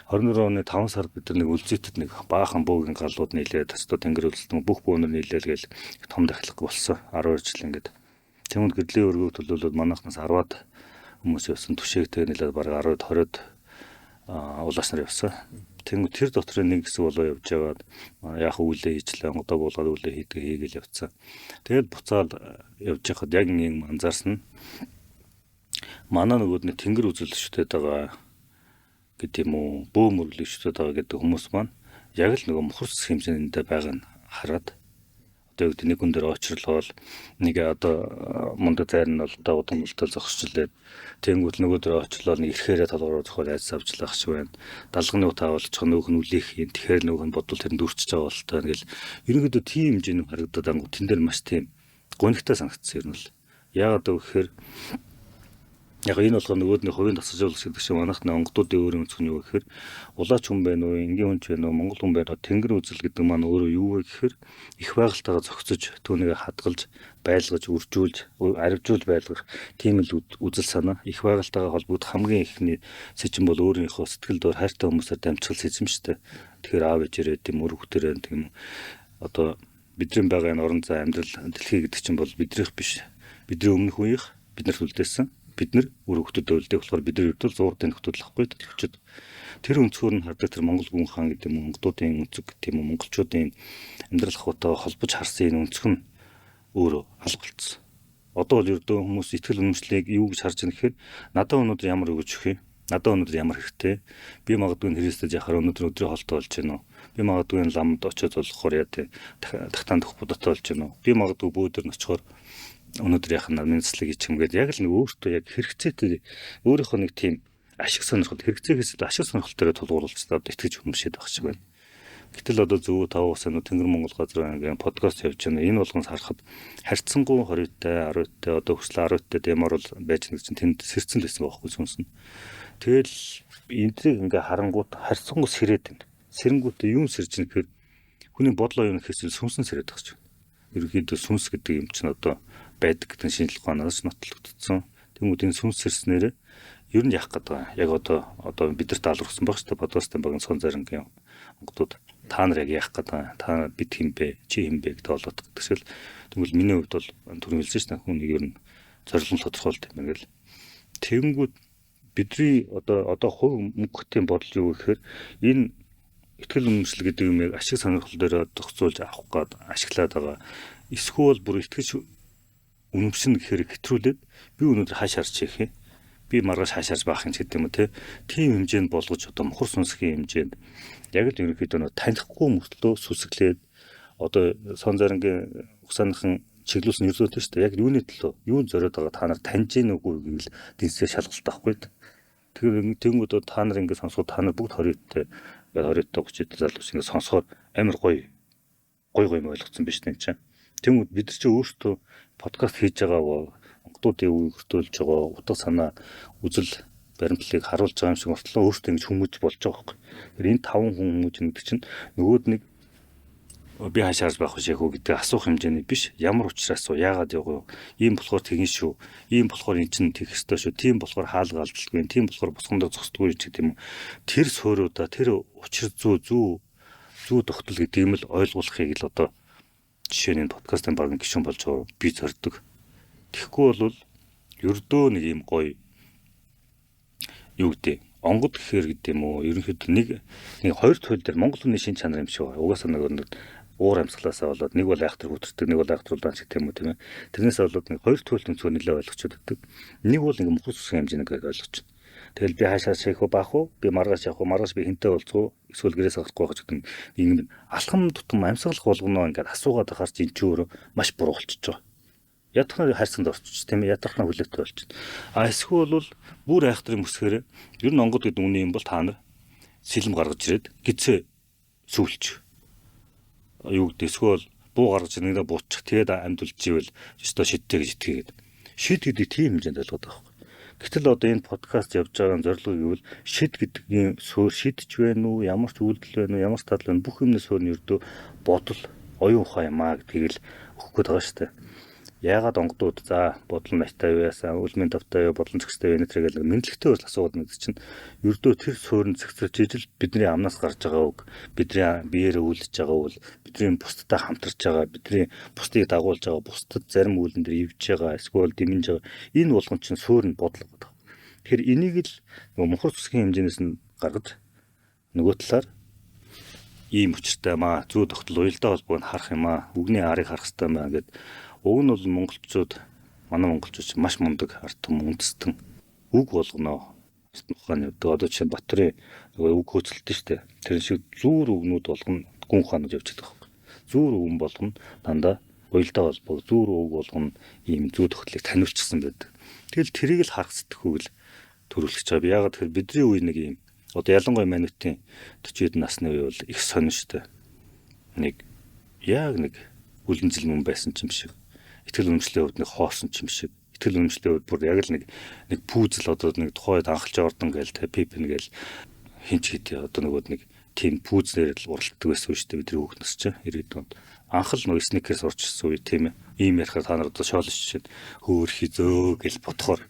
24 оны 5 сард бид нар нэг үлзийтэд нэг баахан бөөгийн галууд нийлээд өстө тэнгэр үлдсэн бүх бөөнөр нийлээл гээл том дахилга болсон. 12 жил ингээд. Тэнгүүд гэрлийн өргөг төлөөлөөд манайхнаас 10-аад хүмүүс явсан түшээгтэй нэлээд бараг 10-д 20-д улаас нар явсан. Тэнгүү тэр дотрын нэг хэсэг болоо явж байгаад яг үлээ хийчлээ, онгодоо буулгаад үлээ хийдэг хийгээл явцсан. Тэгэл буцаал явж байхад яг юм анзаарсан. Манай нөгөөд нь тэнгэр үзэлштэй байгаа гэдэг юм уу, бөө мөрлөгчтэй байгаа гэдэг хүмүүс маань яг л нөгөө мухар цэцэг хэмжээндээ байгаа нь хараад одоо юу гэдэг нэг хүн дээр очирлол нэг одоо мундаг зайр нь бол одоо удамдалтай зогсчлээ. Тэнгүүт нөгөө дээр очирлол нэг ирэхээрээ толгороо зохиол айц авчлах шиг байна. Далганы утаа болчих нөгөөх нь үлээх юм. Тэгэхээр нөгөөх нь бодвол тэр нь дүрчж байгаа болтой ингээл ерөнхийдөө тийм хэмжээний харагдаад ангуу тэн дээр маш тийм гонигтай санагдсан юм л. Яагаад гэвэл яг энэ болгоо нөгөөд нь хувийн тасалжуулах гэдэг шиг манайх нь онгодуудын өөр өнцөг нь юу гэхээр улаач хүн байна уу, энгийн хүн ч байна уу, монгол хүн байна уу, тэнгэр үзэл гэдэг маань өөрөө юу вэ гэхээр их байгальтайгаа зохицож, түүнийг хадгалж, байлгаж, үржүүлж, аривжуулж байлгах тийм л үзэл санаа. Их байгальтайгаа холбогдох хамгийн ихний сэжин бол өөрийнхөө сэтгэл дор хайртай хүмүүсээр дамжихал сэжим шүү дээ. Тэгэхээр аав ээжээрээ тийм үр хүүхдэрээ тийм одоо бидний байгаа энэ орон зай амьдрал дэлхий гэдэг чинь бол биднийх биш. Бидний өмнөх үеийнх биднэрт үлдээсэн. Бид нэр үр хөвгтөд үлдээх болохоор бид нар ердөө 100-ын нөхдөд л ахгүй төлөвчөд. Тэр өнцгөр нь хардаг тэр Монгол гүн хаан гэдэг юм уу, монголуудын өнцөг гэдэг юм уу, монголчуудын амьдрал ахуйтай холбож харсан энэ өнцөг нь өөрөө алга болцсон. Одоо бол ердөө хүмүүс итгэл үнэмшлийг юу гэж харж байгаа гэхээр надад өнөөдөр ямар өгч өгөх юм? Надад өнөөдөр ямар хэрэгтэй? Би магадгүй Христэд яхаар өнөөдөр өдрийн хоолтой болж гэнэ үү? Би магадгүй энэ ламд очиод золгохоор яа тий тагтаан төх будаатай болж гэнэ үү? Би магадгүй бөөдөр нь очихоор өнөөдөр яхаа намын цэцлэг хийчих юм гээд яг л нэг өөртөө яг хэрэгцээтэй өөрийнхөө нэг тийм ашиг сонирхол хэрэгцээгээс илүү ашиг сонирхол дээр тулгуурлаж одоо итгэж хүмшээд байх шиг байна. Гэтэл одоо зөв 5 ус нөө Тэнгэр Монгол газар ингээм подкаст явж байна. Энэ болгоноос харахад харьцангуй 20-тай 10-тай одоо хүсэл 10-тай дэмор бол байж нэг чинь тэнд сэрцэн л байсан байхгүй сүнс нь. Тэгэл энтрийг ингээ харангуут харьцангуй сэрээд байна. Сэрэнгүүтээ юм сэрж ийн гэхээр хүний бодлоо юм гэхээс сүнс нь сэрээд байгаа чинь. Ерөнхийдөө сүнс гэдэг юм чинь одоо байдаг гэдэг шинжлэх ухаанаас нотлогдсон. Тэнгүүд энэ сүнс сэрснээрээ ер нь яах гээд байгаа. Яг одоо бидэрт алрсан баг шүү дээ. Подкастын багийн сон зарангийн онгодууд та нар яг яах гээд байгаа. Та бид хин бэ? Чи хин бэ гэдэг болоод гэдэг шиг л. Тэгвэл миний хувьд бол түрүү хэлсэн шүү дээ. Хүн нэг ер нь зорилго тодорхойлт юм байна гэл. Тэнгүүд бидний одоо хувь мөнгөтэй бодол юу гэхээр энэ итгэл үнэмшил гэдэг юмыг ашиг сонирхол дээр зохицуулж авах гээд ашиглаад байгаа. Эсвэл бүр итгэж үнэмшин гэхээр хэтрүүлээд би өнөөдөр хааш харж хийх юм. Би маргааш хаашаарч баах юм ч гэдэг юм уу те. Тийм хэмжээнд болгож одоо мухар сүнсгийн хэмжээнд яг л ерөнхийдөө нөө танихгүй мөртлөө сүсгэлээд одоо сон зарангийн угсааныхан чиглүүлсэн ерөөсөө шүү дээ. Яг юуны төлөө, юун зориод байгаа та нар таньж гин үгүй гэвэл дэнсээ шалгалт авахгүй. Тэгэхээр тэнгууд та нар ингэ сонсоход та нар бүгд 20-тэй, ингээд 20-тэй 30-тэй залуус ингэ сонсохоор амар гоё гоё гоё юм ойлгоцсон биш үү чинь. Тэнгүүд бид нар чи өөрсдөө подкаст хийж байгаа монголуудын үгийг өртөөлж байгаа утга санаа үзэл баримтлалыг харуулж байгаа юм шиг мөртлөө өөрсдөө ингэж хүмүүж болж байгаа байхгүй. Тэгэхээр энэ таван хүн хүмүүж гэдэг чинь нөгөөд нэг би хаашаарч байх вэ шэхүү гэдэг асуух хэмжээний биш. Ямар учраас уу, яагаад явах вэ? Ийм болохоор тэгин шүү. Ийм болохоор эн чинь тэгэх ёстой шүү. Тийм болохоор хаалга алдалгүй. Тийм болохоор босгон дээр зогсдгүй ч гэдэг юм уу. Тэр суурьудаа тэр учир зүү зүү зүү тогтол гэдэг юм л ойлгуулахыг л одоо жишээ нь энэ подкастын багийн гишүүн болж байгаа би зорддог. Тэгэхгүй бол ердөө нэг юм гоё юу гэдэг онгод гэхээр гэдэг юм уу ерөнхийдөө нэг нэг хоёр туйл дээр Монгол хүний шин чанар юм шиг байна. Угаасаа нэг уур амьсгалаасаа болоод нэг бол айхтар хүтэрдэг, нэг бол айхтар улаан шиг тийм үү тийм ээ. Тэрнээсээ болоод нэг хоёр туйл төнцгөө нэлээ ойлгочод байдаг. Нэг бол ингээ мухар сүсгийн хэмжээний ингээд ойлгочихно. Тэгэл би хаашаа шийх үү баах уу? Би маргааш явах уу? Маргааш би хинтээ уулзах уу? Эсвэл гэрээс гарахгүй байх гэдэг юм алхам тутам амьсгалах болгоноо ингээд асуугаад байхаар чи энэ ч өөрөө маш буруу болчихж байгаа. Ядахнаа хайрцагт орчих тийм ээ, ядахнаа хүлээвтэй болчих. А эсвэл бол бүр айхтар юм өсгөөр ер нь онгод гэдэг үний юм бол та нар сэлэм гаргаж ирээд гизээ сүүлч. Юу гэдэг эсвэл буу гаргаж ирнэ буутчих. Тэгээд амьд үлчээвэл өстой шидтэй гэж итгээгээд. Шид гэдэг тийм хэмжээнд ойлгоод байгаа байхгүй. Гэтэл одоо энэ подкаст явж байгаа зорилго гэвэл шид гэдгийн суурь шидч байна уу, ямар ч үйлдэл байна уу, ямар ч тал байна бүх юмны суурь нь ердөө бодол, оюун ухаан юм аа гэдгийг л өгөх гээд байгаа шүү дээ. Яагаад онгодууд за бодлон матай юу яасан, үлмийн тавтай юу, бодлон зөкстэй юу энэ гэл мэдлэгтэй бол асууад нэг чинь ердөө тэр суурь нь зэгцэрч ижил бидний амнаас гарч байгаа үг, бидний биеэрээ үлдэж байгаа үйл, бидний бусдтай хамтарч байгаа, бидний бусдыг дагуулж байгаа, бусдад зарим үйлэн дээр ивж байгаа, эсвэл дэмжиж байгаа энэ болгон чинь суурь нь бодол гэдэг. Тэгэхээр энийг л нөгөө мухар цусгийн хэмжээнээс нь гаргаж нөгөө талаар ийм учиртай маа зүү тогтол уялдаа холбоог нь харах юм аа, үгний арыг харах хэрэгтэй маа гэд. Уг нь бол монголчууд, манай монголчууд маш мундаг ард түмэн үндэстэн үг болгоно. Ухааны явдаг. Одоо жишээ нь Батрын нөгөө үг хөөцөлтөн шүү дээ. Тэр шиг зүүр үгнүүд болгоно гүн ухаанууд явж байгаа байхгүй. Зүүр үгэн болгоно дандаа уялдаа холбоог, зүүр үг болгоно ийм зүү тогтлыг таниулчихсан байдаг. Тэгэл тэрийг л харах сэтгэхүйг л төрүүлэх гэж байгаа. Би яагаад тэгэхээр бидний үе нэг ийм одоо ялангуяа манутын 40 хэдэн насны үе бол их сонин шүү дээ. Нэг яг нэг үлэн зэл мөн байсан ч юм шиг. Итгэл үнэмшлийн хувьд нэг хоосон ч юм шиг. Итгэл үнэмшлийн хувьд бүр яг л нэг нэг пүүзэл одоо нэг тухайн үед анхалж ордон гээл те пипэн гээл хинч гэдэг одоо нөгөө нэг тийм пүүзнээр л уралддаг байсан шүү дээ бидний хүүхнээс чинь 90-ад онд. Анх л нөгөө сникерс орж ирсэн үе тийм ээ. Ийм ярихаар та нар одоо шоолж жишээд хөөр хизөө гэл бодохоор.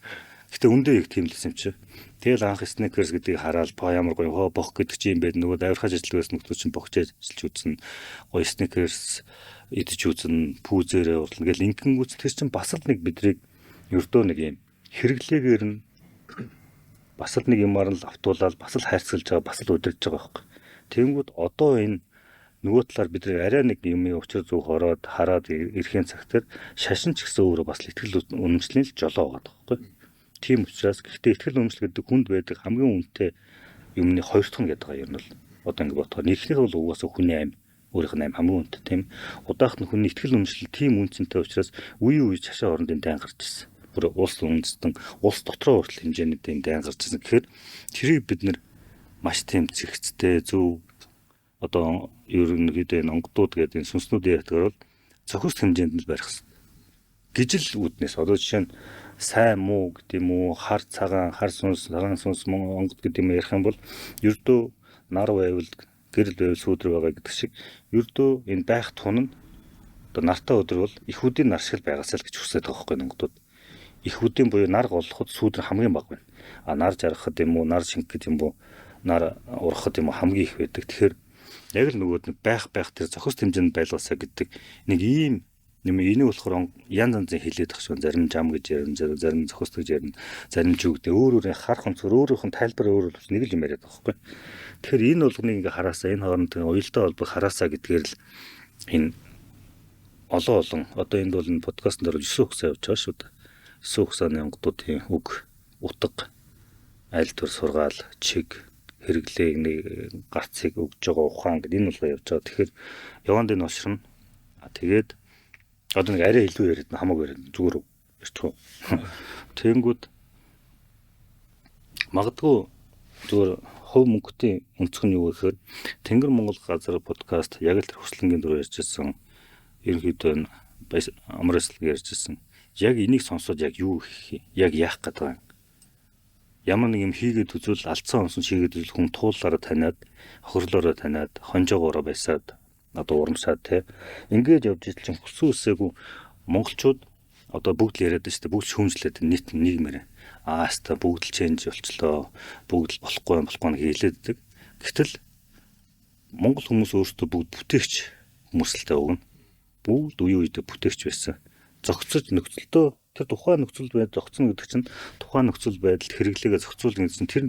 Гэтэ үндэ яг тийм л юм чи. Тэгэл анх сникерс гэдгийг хараад ба ямар гоё хоо бох гэдэг чи юм бэ нөгөө авирхаж ажилладаг байсан нөхдүүд чинь бохж ажиллаж үзсэн. Гоё сникерс идэж үзэн, пүүзээрээ урлана гэл ингэнгүүц тэр чинь бас л нэг бидрийг ердөө нэг юм хэрэглээгээр нь бас л нэг юмар нь автуулаад бас л хайрцаглаж байгаа, бас л удирдах байгаа байхгүй. Тэнгүүд одоо энэ нөгөө талаар бид арай нэг юмын учир зүг хороод хараад ирэхийн цаг тэр шашин ч гэсэн өөрөө бас л итгэл үнэмшлийн л жолоо байгаа байхгүй. Тийм учраас гэхдээ итгэл үнэмшил гэдэг хүнд байдаг хамгийн үнэтэй юмны хоёр дахь нь гэдэг байгаа юм бол одоо ингэ бодохоор нэгнийх бол угаасаа хүний аим өөрийнх нь аим хамгийн үнэтэй тийм. Удаах нь хүний итгэл үнэмшил тийм үнцэнтэй учраас үе үе цаашаа орондын дайн гарч ирсэн. Бүр улс үндэстэн улс дотроо хүртэл хэмжээний дайн гарч ирсэн. Тэгэхээр тэрийг бид нэр маш тийм зэгцтэй зөв одоо ерөнхийдөө энэ онгодууд гэдэг энэ сүнснүүдийн ярьдгаар бол зохист хэмжээнд нь барих хэрэгтэй. Гижил үүднээс одоо жишээ нь сайн муу гэдэг юм уу, хар цагаан, хар сүнс, цагаан сүнс мөн онгод гэдэг юм ярих юм бол ердөө нар байвал гэрэл байвал сүүдэр байгаа гэдэг шиг ердөө энэ байх тун нь одоо нартай өдөр бол эхүүдийн нар шиг л байгаасаа л гэж хүсэж байгаа байхгүй онгодууд. Эхүүдийн буюу нар голлоход сүүдэр хамгийн бага байна. А нар жаргахад юм уу, нар шингэхэд юм уу, нар ургахад юм уу хамгийн их байдаг. Тэгэхээр яг л нөгөөд нь байх тэр зохист хэмжээнд байлгаасаа гэдэг нэг ийм юм энийг болохоор янз янзын хилээд тах шиг зарим жам гэж ярина, зарим зохист гэж ярина, зарим жүгдээ өөр өөрийн харах өнцгөр өөрийнх нь тайлбар өөр бол нэг л юм яриад байгаа байхгүй. Тэгэхээр энэ болгоныг ингээ хараасаа энэ хоорондын уялдаа холбоог хараасаа гэдгээр л энэ олон одоо энд бол энэ подкастн дээр 9 хугацаа явж байгаа шүү дээ. 9 хугацааны онгодуудын үг Утга, айлтвар сургаал, чиг, хэрэглээ нэг гарцыг өгж байгаа ухаан гэдэг энэ болгоо явж байгаа. Тэгэхээр яванд энэ оширно. Тэгээд одоо нэг арай илүү яриад хамаагүй яриад зүгээр ярьчих уу. Тэнгүүд магадгүй зүгээр хувь мөнгөтийн өнцөг нь юу гэхээр Тэнгэр Монгол газар подкаст яг л тэр хүслэнгийн дөрөв ярьжсэн. Ерөнхийдөө амар эслэг ярьжсэн. Яг энийг сонсоод яг юу хийх, яг яах гэдэг юм. Ямар нэг юм хийгээд үзвэл алдсан онсон шигээд үзвэл хүн тууллаараа таниад, хохирлоороо таниад, хонжоогоороо байсаад одоо урамшаад те. Ингээд явж ижил чинь хүссэн үсээгүй монголчууд одоо бүгд л яриад шүү дээ. Бүгд шүүмжлээд нийт нийгмээр. Аа хаста бүгд л ченж болчлоо. Бүгд л болохгүй юм болохгүй нэг хэлээд байдаг. Гэтэл монгол хүмүүс өөрсдөө бүгд бүтээгч хүмүүсэлтэй угна. Бүгд үе үедээ бүтээгч байсан. Зохицож нөхцөлдөө тэр тухайн нөхцөл байдал зохицно гэдэг чинь тухайн нөхцөл байдалд хэрэглээгээ зохицуулна гэдэг чинь тэр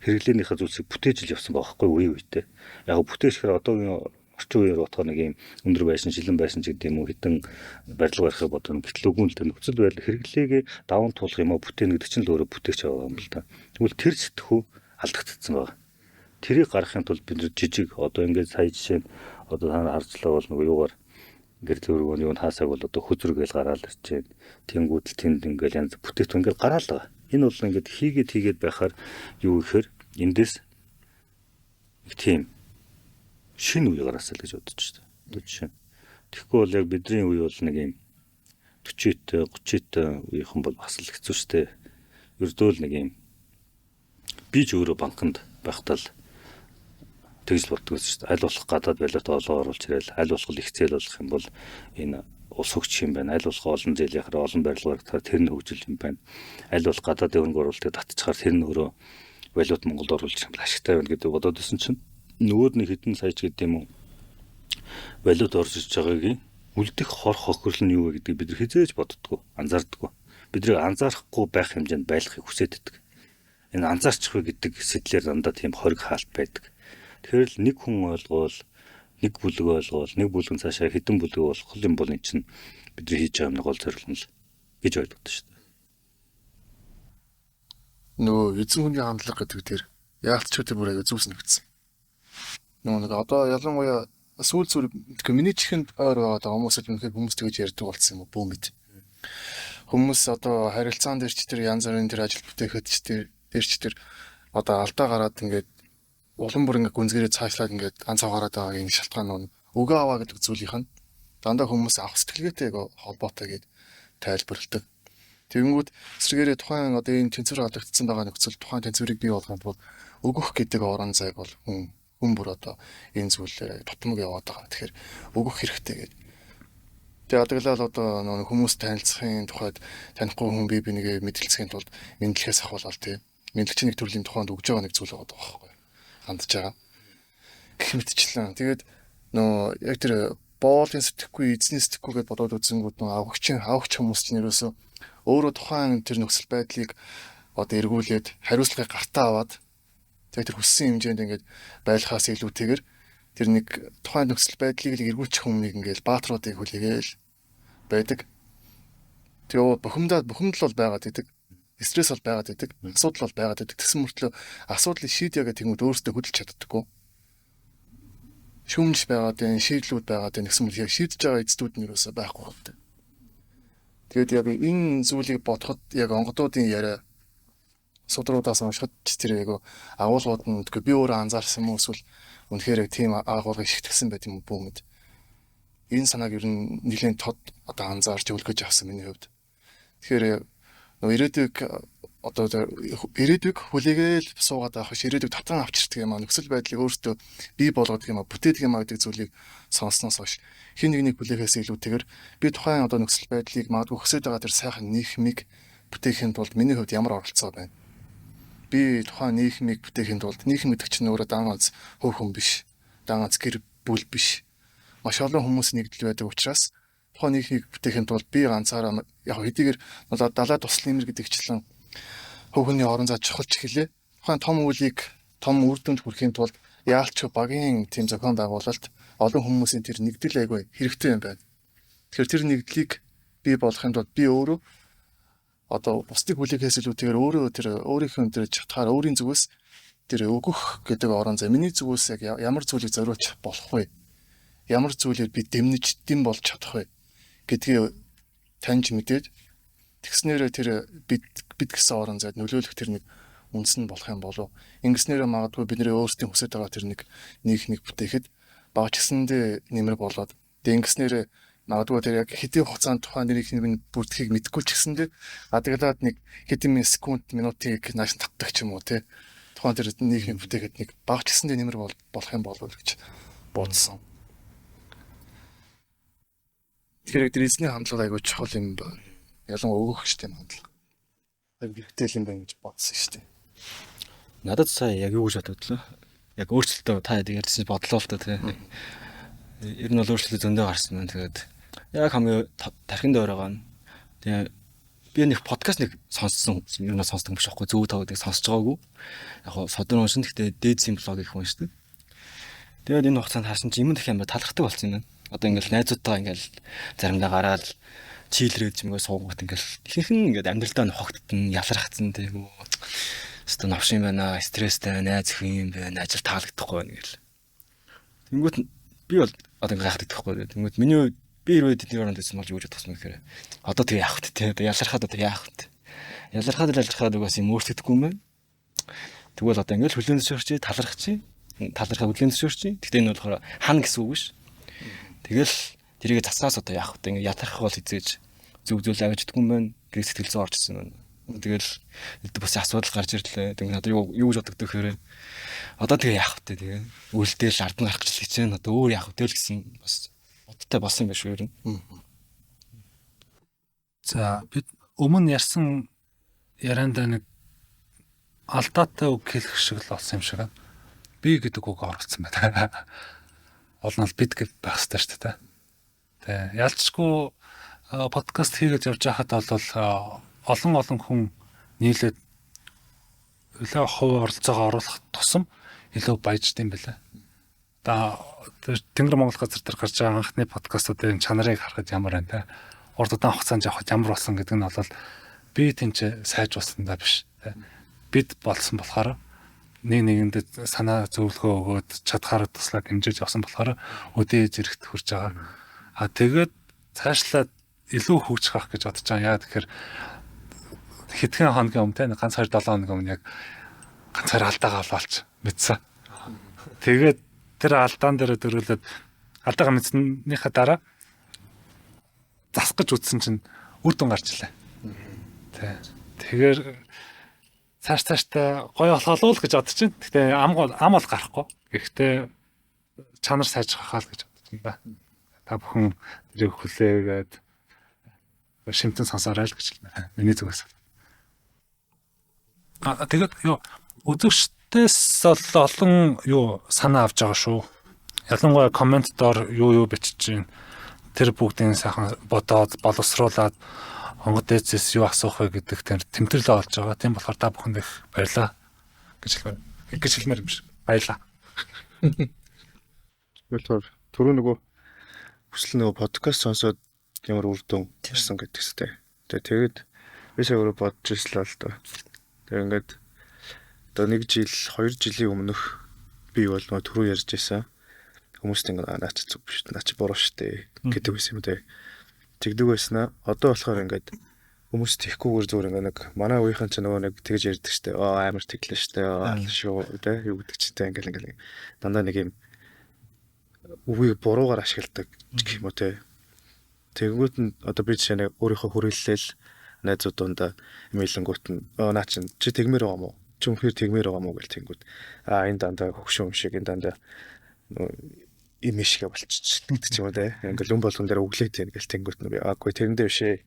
хэрэглээнийхээ зүйлсийг бүтээж л явсан байгаа байхгүй үе үедээ. Яг бүтээгчхээр одоогийн орчин үеэр бодохоор нэг юм өндөр байшин, шилэн байшин ч гэдэг юм уу хитэн барилга барихыг бодно. Гэтэл үгүй л тэр нөхцөл байдал хэрэглээгээ даван туулах юм а бүтээн гэдэг чинь л өөрөө бүтээгч байгаа юм л да. Тэгвэл тэр сэтгхүү алдагдсан байгаа. Тэрийг гаргахын тулд бид жижиг одоо ингээд сая жишээ нь одоо та нар харжлаа бол нөгөө юугаар гэрэл өргөн юу хаасаг бол одоо хөзөр гээл гараал ирж байна. Тэнгүүд л тэнд ингээл янз бүтээгдэхүүн ингээл гараал байгаа. Энэ бол ингээд хийгээд хийгээд байхаар юу гэхээр эндээс нэг тийм шинэ үе гараасаа л гэж бодож байна. Одоо жишээ. Тэгэхгүй бол яг бидний үе бол нэг юм 40-т 30-т үеийнхэн бол бас л хэцүү шттэ. Ердөө л нэг юм би ч өөрөө банкнд байхдаа л тэгж л боддог байсан шүү дээ. Аль болох гадаад валют олон оруулж ирэл, аль болох их зээл болох юм бол энэ улс хөгжих юм байна. Аль болох олон зээл яхаар олон барилга баригдахаар тэр нь хөгжил юм байна. Аль болох гадаадын хөрөнгө оруулалтыг татчихаар тэр нь өөрөө валют Монголд оруулж ирэх юм бол ашигтай байна гэдэг бодоод байсан чинь нөгөөд нэг хэдэн сая ч гэдэг юм уу валют орж ирж байгаагийн үлдэх хор хохирол нь юу вэ гэдгийг бид нар хизээж боддгоо, анзаардаггүй. Бидний анзаарахгүй байх хэмжээнд байлахыг хүсээд байдаг. Энэ анзаарчих вэ гэдэг сэтлэр дандаа тийм хориг хаалт байдаг. Тэгэхээр л нэг хүн ойлгоол, нэг бүлэг ойлгоол, нэг бүлэг нь цаашаа хэдэн бүлэг болох юм бол эн чинь бидний хийж байгаа юмны гол зорилго нь л гэж ойлгодог шүү дээ. Нөгөө эзэн хүний хандлага гэдэг тэр яалтч тэр бүр аяга зүс нэгдсэн. Нөгөө нэг одоо ялангуяа сүүл зүр тэгэхээр миний чихэнд ойр байгаа хүмүүс л үнэхээр хүмүүс тэгж ярьдаг болсон юм уу бүү мэд. Хүмүүс одоо харилцаан дээр ч тэр янз бүрийн тэр ажил бүтээхэд ч тэр дээр ч тэр одоо алдаа гараад ингээд улам бүр ингээд гүнзгийрээ цаашлаад ингээд ганц гараад байгаагийн шалтгаан нь өгөө аваа гэдэг зүйлийнх нь дандаа хүмүүс авах сэтгэлгээтэй холбоотой гэд тайлбарладаг. Тэгэнгүүт эсрэгээрээ тухайн одоо энэ тэнцвэр алдагдсан байгаа нөхцөл тухайн тэнцвэрийг бий болгохын тулд өгөх гэдэг орон зайг бол хүн бүр одоо энэ зүйлээр тутамг яваад байгаа. Тэгэхээр өгөх хэрэгтэй гэдэг. Тэгээ адаглал одоо нөгөө хүмүүс танилцахын тухайд танихгүй хүн бие бинийгээ мэдлцэхийн тулд мэдлэхээс ахуулаад тий. Мэдлэг чинь нэг төрлийн тухайд өгж байгаа нэг зүйл байгаа байхгүй. Хандж байгаа. Гэх мэтчлэн. Тэгээд нөгөө яг тэр боолын сэтгэхгүй, эзний сэтгэхгүй гэдээ бодоод үзэнгүүт нөгөө авахч хүмүүс чинь ерөөсөө өөрөө тухайн тэр нөхцөл байдлыг одоо эргүүлээд хариуцлагыг гартаа аваад тэг тэр хүссэн хэмжээнд ингээд байлахаас илүүтэйгээр тэр нэг тухайн нөхцөл байдлыг л эргүүлчих хүмүүнийг ингээд бааtruудыг хүлээгээл байдаг. Тэгээ бухимдаад бухимдал бол байгаад идэг. Стресс бол байгаад идэг. Асуудал бол байгаад идэг. Тэгсэн мөртлөө асуудлыг шийдье гэх тэнгүүд өөрсдөө хөдөлж чаддаггүй. Шүүмж байгаад байна, шийдлүүд байгаад байна гэсэн мөртлөө шийдэж байгаа эцдүүд нь юусоо байхгүй болтой. Тэгээд яг энэ зүйлийг бодоход яг онгодуудын яриа судруудаас уншихад ч тэр яг агуулгууд нь тэгэхээр би өөрөө анзаарсан юм уу эсвэл үнэхээр яг тийм агуулгыг шигтгэсэн байт юм уу бүү мэд. Энэ санааг ер нь нэлээд тод одоо анзаарч өлгөж авсан миний хувьд. Тэгэхээр нөгөө ирээдүйг одоо ирээдүйг хүлээгээл суугаад авах биш ирээдүйг татан авчирдаг юм а нөхцөл байдлыг өөртөө бий болгодог юм а бүтээдэг юм а гэдэг зүйлийг сонсноос хойш хин нэгнийг хүлээхээс илүүтэйгээр би тухайн одоо нөхцөл байдлыг магадгүй хүсэж байгаа тэр сайхан нийгмийг бүтээхийн тулд миний хувьд ямар оролцоо байна. Би тухайн нийгмийг бүтээхийн тулд нийгэм гэдэг чинь өөрөө дан ганц хөв хүн биш. Дан ганц гэр бүл биш. Маш олон хүмүүс нэгдэл байдаг учраас тухайн нийгмийг бүтээхийн тулд би ганцаараа яг хэдийгээр далай туслан нэмэр гэдэгчлэн хөв хүний орон зай чухалч хэлээ. Тухайн том үйлийг том үр дүнд хүрэхийн тулд яалч багийн тийм зохион байгуулалт олон хүмүүсийн тэр нэгдэл айгүй хэрэгтэй юм байна. Тэгэхээр тэр нэгдлийг бий болгохын тулд би өөрөө Одоо бусдыг хүлээхээс илүүтэйгээр өөрөө тэр өөрийнхөө тэр чатгаар өөрийн зүгээс тэр өгөх гэдэг орон зай миний зүгээс яг ямар зүйлийг зориулж болох вэ? Ямар зүйлээр би дэмнэж дэм болж чадах вэ гэдгийг таньж мэдээд тэгснээрээ тэр бид бид гэсэн орон зайд нөлөөлөх тэр нэг үндэс нь болох юм болов. Ингэснээрээ магадгүй бидний өөрсдийн хүсэж байгаа тэр нэг нэг бүтээхэд бага ч гэсэндээ нэмэр болоод тэг ингэснээрээ магадгүй тэр яг хэдийн хугацаанд тухайн нэг нэг бүрдэхийг мэдэхгүй ч гэсэндээ адаглаад нэг хэдэн секунд минутыг нааш татдаг ч юм уу те тухайн тэр нэг бүтээхэд нэг бага ч гэсэндээ нэмэр болох юм болов гэж бодсон. Тэгэхээр тэр эзний хандлага айгүй чухал юм байна. Ялангуяа өгөх штеп хандлага. Айгүй хэрэгтэй юм байна гэж бодсон штеп. Надад сая яг юу гэж бодогдлоо? Яг өөрчлөлтөө та ярьсан бодлоо л та тий. Ер нь бол өөрчлөлт зөндөө гарсан байна. Тэгээд яг хамгийн тархинд ойроо нь. Тэгээ би нэг подкаст нэг сонссон юм нь сонсдог юм биш байхгүй зөв таа гэдэг сонсож байгаагүй. Яг хоо содон уншин гэхдээ дээд блог их уншдаг. Тэгээд энэ хугацаанд харсан чинь юм их амар талархдаг болсон юм байна. Одоо ингээл найзуудтайгаа ингээл заримдаа гараал чийлрээд юм суугууд ингээл ихэнх нь ингээд амьдралдаа нохогдсон, ялархацсан тийм үү. Өстө новш юм байна, стресстэй, найз өхөн юм байна, ажил таалагдахгүй байна гэл. Тэнгүүт би бол одоо ингээ гайхдаг байхгүй. Тэнгүүт миний би хэрвээ тэдний оронд байсан бол юу гэж бодох юм гэхээр одоо тэгээ яах вэ те одоо ялархаад одоо яах вэ? Ялархаад ялархаад угаас юм өөрчлөгдөхгүй юм байна. Тэгвэл одоо ингээл хүлээн зөвшөөрч, талархах чи, талархаа хүлээн зөвшөөрч. Гэхдээ энэ болохоор хана гэсэн үг биш. Тэгэл тэрийг засаас одоо яах вэ? Ингээ ятархах бол хизээж зөв зүйл авч идэггүй юм байна гэж сэтгэл зүй орж ирсэн байна. Тэгэл бас асуудал гарч ирлээ. Тэгвэл одоо юу гэж бодогдох гэхээр одоо тэгээ яах вэ тэгээ үлдээл ард нь гарах гэж хичээн одоо өөр яах вэ л гэсэн бас бодтой болсон юм байна шүү ер нь. За бид өмнө ярьсан яриандаа нэг алдаатай үг хэлэх шиг л болсон юм шиг байна. Би гэдэг үг оруулсан байна. Уул нь бид гэж байх хэрэгтэй шүү дээ. Тэ ялцчгүй подкаст хийгээд явж байхад бол олон хүн нийлээд илүү хувь оролцоогоо оруулах тусам илүү баяжд юм билээ. Одоо Тэнгэр Монгол газар дээр гарч байгаа анхны подкастуудын чанарыг харахад ямар байна те. Урт удаан хугацаанд явахад ямар болсон гэдэг нь бол би тэнцээ сайжруулсандаа биш те. Бид болсон болохоор нэг нэгэндээ санаа зөвлөгөө өгөөд чадхаараа туслаад дэмжиж явсан болохоор өдөө зэрэгт хүрч байгаа. А тэгээд цаашлаад илүү хөгжих байх гэж бодож байгаа. Яа тэгэхээр хэдхэн хоногийн өмнө те ганц 2 7 хоногийн өмнө яг ганцаар алдаагаа олоолч мэдсэн. Тэгээд тэр алдаан дээр дөрүүлээд алдаагаа мэдснийхаа дараа засах гэж үзсэн чинь үр дүн гарч илээ. Тэ. Тэгэхээр цааш цааштай гоё болохоо л гэж бодож чинь. Гэхдээ ам бол гарахгүй. Гэхдээ чанар сайжрах хаа л гэж бодож байна да. Та бүхэн тэрийг хүлээгээд шимтэн сонсоорой л гэж хэлмээр. Миний зүгээс. А тэгээд юу үзэгчдээс бол олон юу санаа авч байгаа шүү. Ялангуяа коммент доор юу бичиж чинь тэр бүгдийн сайхан бодоод боловсруулад онгод дээдсээс юу асуух вэ гэдэг тэр тэмдэглэл олж байгаа. Тийм болохоор та бүхэнд их баярлалаа гэж хэлмээр. Гэж хэлмээр юм шиг. Баярлалаа. Болохоор түрүү нөгөө хүсэл нөгөө подкаст сонсоод ямар үр дүн ирсэн гэдэг зү. Тэгээд би сая өөрөө бодож ирсэн л доо. Тэр ингээд одоо 1 жил, 2 жилийн өмнөх би бол нөгөө түрүү ярьж байсан. Хүмүүст ингээд наа чи зүг биш, наа чи буруу штэ гэдэг байсан юм дээ. Тэгдэг байснаа. Одоо болохоор ингээд хүмүүс тийхгүйгээр зүгээр ингээд нэг манай үеийнхэн ч нөгөө нэг тэгж ярьдаг штэ. Аа амар тэглээ штэ. Шүү тэ юу гэдэг чи тэ ингээд ингээд дандаа нэг юм үгийг буруугаар ашигладаг гэх юм уу те. Тэгэнгүүт нь одоо би жишээ нь өөрийнхөө хүрээллэл найзууд дундаа имэйлэнгүүт нь наа чин чи тэгмээр байгаа мó? Чи үнэхээр тэгмээр байгаа мó гэл тэнгүүд. Аа энэ дандаа хөгшин юм шиг энэ дандаа им ишгэ болчих гэдэг ч юм уу те. Ингээл өн болгон дээр өглөөт юм гэл тэнгүүт нь би аагүй тэрэндээ биш ээ.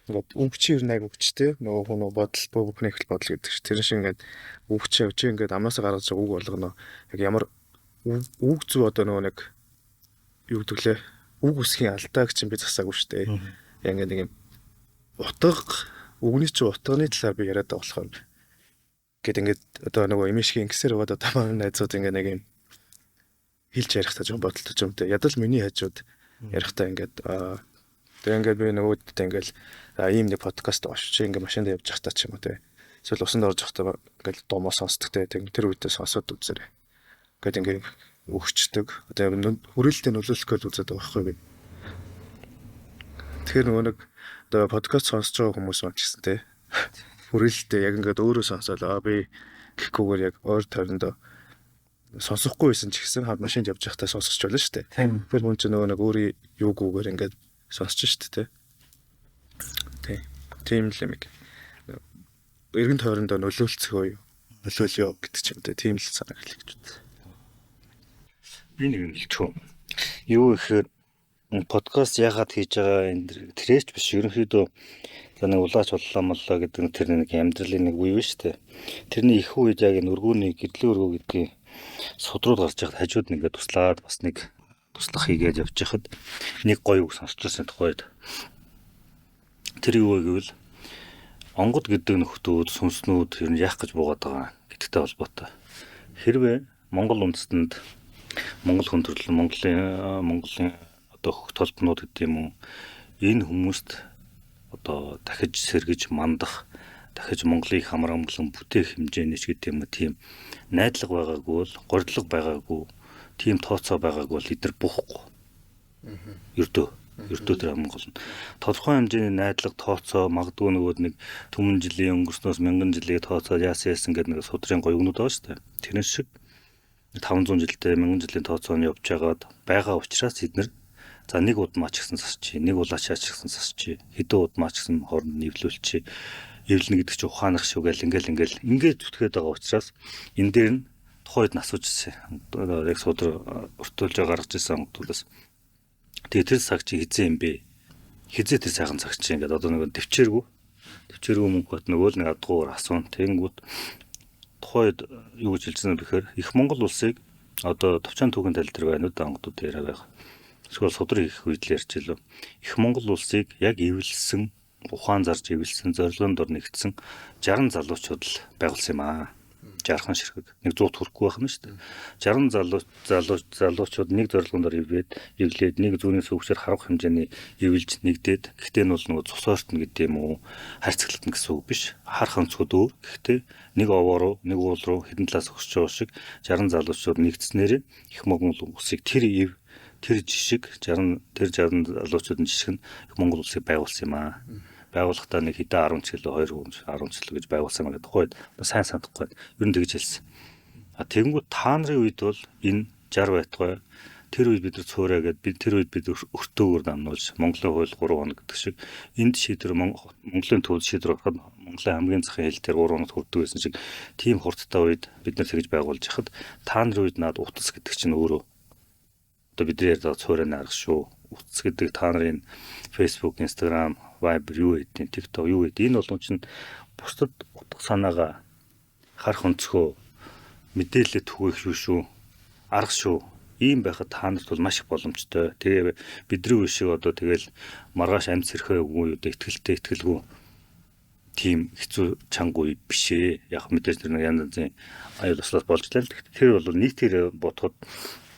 Нөгөө өнгөчийн ер нь айг өвчтэй. Нөгөө хүн бодол бүхний их бодол гэдэг чинь тэр шиг ингээд өвчөө чи ингээд амнаасаа гаргаж байгаа үг болгоно. Яг ямар үг зү одоо нөгөө нэг юу гэдэг лээ. Үг үсгийн алдааг чинь би засаагүй шүү дээ. Яг ингээд нэг юм утга үгний чи утганы талаар би яриад байгаа болохоор гэд ингээд одоо нөгөө имишгийн ингэсээр яваад одоо манай найзууд ингээд нэг юм хэлж ярихдаа жоохон бодолтой юм те. Ядал миний хажууд ярихдаа ингээд Тэгээ ингээд би нөгөөддөө ингээд ийм нэг подкаст байгаа шүү. Чи ингээд машинд явж байхдаа ч юм уу те. Эсвэл усанд орж байхдаа ингээд дуумаа сонсдог те. Тэр үедээ сонсоод үзээрэй. Ингээд ингээд өгчдөг. Одоо хүрээлэлтэй нөлөөлөх гэж үзээд байгаа байхгүй би. Тэгэхээр нөгөө нэг одоо подкаст сонсож байгаа хүмүүс маань ч гэсэн те. Хүрээлэлтэй яг ингээд өөрөө сонсоод би гэхгүйгээр яг ойр тойрондоо сонсохгүй байсан ч гэсэн машинд явж байхдаа сонсож болно шүү дээ. Тэр хүн чинь нөгөө нэг өөрийн юугүйгээр ингээд сонсож шүү дээ. Тий. Тийм л юм. Эргэн тойрондоо нөлөөлцгөө юу? Нөлөөлөө гэдэг ч юм те. Тийм л санаа хэлэх гэж байна. Би нэг юм хэлчихв. Юу гэхээр подкаст яагаад хийж байгаа энэ тэрээч биш. Ерөнхийдөө за нэг улаач боллоо моллоо гэдэг тэр нэг амьдралын нэг үе биш үү? Тэрний их үед яг энэ өргөөний гэрлийн өргөө гэдгийг судрууд гарч яхад хажууд нь ингээд туслаад бас нэг туслах хийгээд явж хахад нэг гоё үг сонсч байсан тухайд. Тэр юу вэ гэвэл онгод гэдэг нөхдүүд сүнснүүд ер нь яах гэж буугаад байгаа гэдэгтэй холбоотой. Хэрвээ Монгол үндэстэнд Монгол хүн төрөл Монголын одоо хөх толбнууд гэдэг юм уу энэ хүмүүст одоо дахиж сэргэж мандах дахиж Монголыг хамар амгалан бүтээх хэмжээний ч гэдэг юм уу тийм найдлага байгаагүй бол горилго байгаагүй тийм тооцоо байгаагүй бол эдгээр буухгүй. Ердөө тэр хамгийн гол нь тодорхой хэмжээний найдлага тооцоо магадгүй нөгөө нэг түмэн жилийн өнгөрснөөс мянган жилийн тооцоо яасан гэдэг нэг судрын гоё өгнүүд байгаа шүү дээ. Тэрэн шиг 500 жилдээ 1000 жилийн тооцоо нь явж байгаад байгаа учраас эднэр за нэг удмаач гэсэн засчих, нэг улаачаач гэсэн засчих, хэдэн удмаач гэсэн хооронд нэвлүүлчих, эвлэнэ гэдэг чинь ухаанах шүү гэл ингээл ингээд зүтгээд байгаа учраас энэ дээр нь тухайн үед нь асууж ирсэн. Яг судар өртөөлж гаргаж ирсэн онгодуулаас. Тэгээ тэр цаг чи хизээ юм бэ? Хизээ тэр сайхан цаг чи ингээд одоо нэг дэвчээргүй мөнгө бат нөгөө л нэг адгуур асуун. Тэнгүүд тухайн үед юу гэж хэлсэн бэ гэхээр их Монгол улсыг одоо товчон түүхэн тал дээр байна уу да онгодууд яриа байх. Эсвэл судар хийх үед л ярьж илүү. Их Монгол улсыг яг эвлэсэн, ухаан зарж эвлэсэн, зорилгын дор нэгдсэн 60 залуучууд л байгуулсан юм аа. 60 ширхэг. Нэг 100 хүрэхгүй байх нь шүү дээ. 60 залуучууд нэг зорилгон дор эвлээд нэг зүүнний сүүгчээр харавх хэмжээний эвлж нэгдээд гэхдээ нь бол нөгөө цус ойртно гэдэг юм уу харьцагтна гэсэн үг биш. Харах өнцгүүд өөр. Гэхдээ нэг овоо руу, нэг уул руу хэдэн талаас өсөж байгаа шиг 60 залуучууд нэгдснээр их Монгол улсыг тэр эв тэр жишг 60 залуучуудын жишг нь их Монгол улсыг байгуулсан юм аа. Байгууллагатаа нэг хэдэн 10 ч гэлээ 2 10 ч гэлээ гэж байгуулсан юм гэдэг тухайд сайн санахгүй байна. Ер нь тэгж хэлсэн. А тэгэнгүүт та нарын үед бол энэ 60 байтугай тэр үед бид нар цуураа гэд бид тэр үед бид өртөөгөр дамнуулж Монголын хууль 3 хоног гэдэг шиг энд шийдвэр Монголын төвд шийдвэр гаргахад Монголын хамгийн захын хил дээр 3 хоногт хүрдэг байсан шиг тийм хурдтай үед бид нар тэгж байгуулж яхад та нарын үед над утас гэдэг чинь өөрөө одоо бидний ярьж байгаа цуурайны арга шүү. Утас гэдэг та нарын Facebook, Instagram, Viber юу гэдэг, TikTok юу гэдэг энэ болгон чинь бусдад утга санаагаа харах өнцгөө мэдээлэл түгээх юу шүү, арга шүү. Ийм байхад та нарт бол маш их боломжтой. Тэгээ бидний үе шиг одоо тэгэл маргааш амьд сэрхээ үгүй юу итгэлтэй итгэлгүй тийм хэцүү чанга үе биш ээ. Яг мэдээж тэр нэг янз янзын аюул ослоос болж лээ. Тэр бол нийтээр бодоход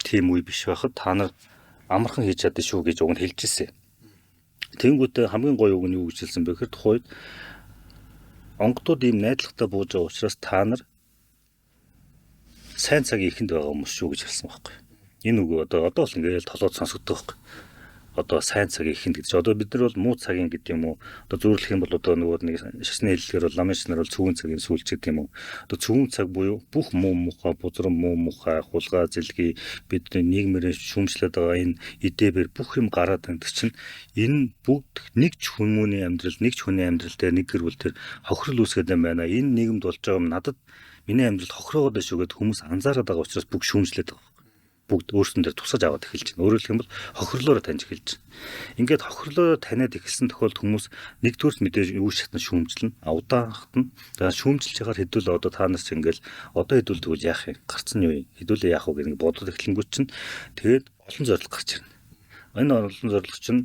тийм үе биш байхад та нар амархан хийж чадсан шүү гэж уг нь хэлж ирсэн. Тэнгүүтээ хамгийн гоё үг нь юу гэж хэлсэн бэ гэхээр тухайд онгодууд ийм найдлагатай бууж байгаа учраас та нар сайн цагийн эхэнд байгаа хүмүүс шүү гэж хэлсэн байхгүй. Энэ үг одоо бол ингээл толгойд сонсогддог байхгүй. Одоо сайн цагийн эхэнд гэж. Одоо бид нар бол муу цагийн гэдэг юм уу? Одоо зөвөрлөх юм бол одоо нөгөө нэг шашны хэллэгээр бол ламын шнаар бол цөвгөн цагийн сүүлч гэдэг юм уу? Одоо цөвгөн цаг буюу бүх муу мухай, бузран муу мухай, хулгай, зэлги бидний нийгмээр шүүмжлээд байгаа энэ идэбэр бүх юм гараад байдаг чинь энэ бүгд нэг ч хүмүүний амьдрал, нэг ч хүний амьдрал дээр нэг гэр бүл дээр хохирол үүсгээд юм байна. Энэ нийгэмд болж байгаа юм надад миний амьдрал хохироогод байна шүү гэд хүмүүс анзаараад байгаа учраас бүгд шүүмжлээд байгаа. Бүгд өөрсдөн дээр тусгаж аваад эхэлж байна. Өөрөөр хэлэх юм бол хохирлоороо таньж эхэлж байна. Ингээд хохирлоороо таниад эхэлсэн тохиолдолд хүмүүс нэгдүгüрт мэдээж юу шатна шүүмжлэнэ. А удаанхад нь за шүүмжилж байгаа хэдүүл одоо та нар ч ингээл одоо хэдүүл тэгвэл яах юм? Гарцсан юу юм? Хэдүүлээ яах вэ гэх нэг бодоод эхлэнгүүт чинь тэгээд олон зорилго гарч ирнэ. Энэ олон зорилго чинь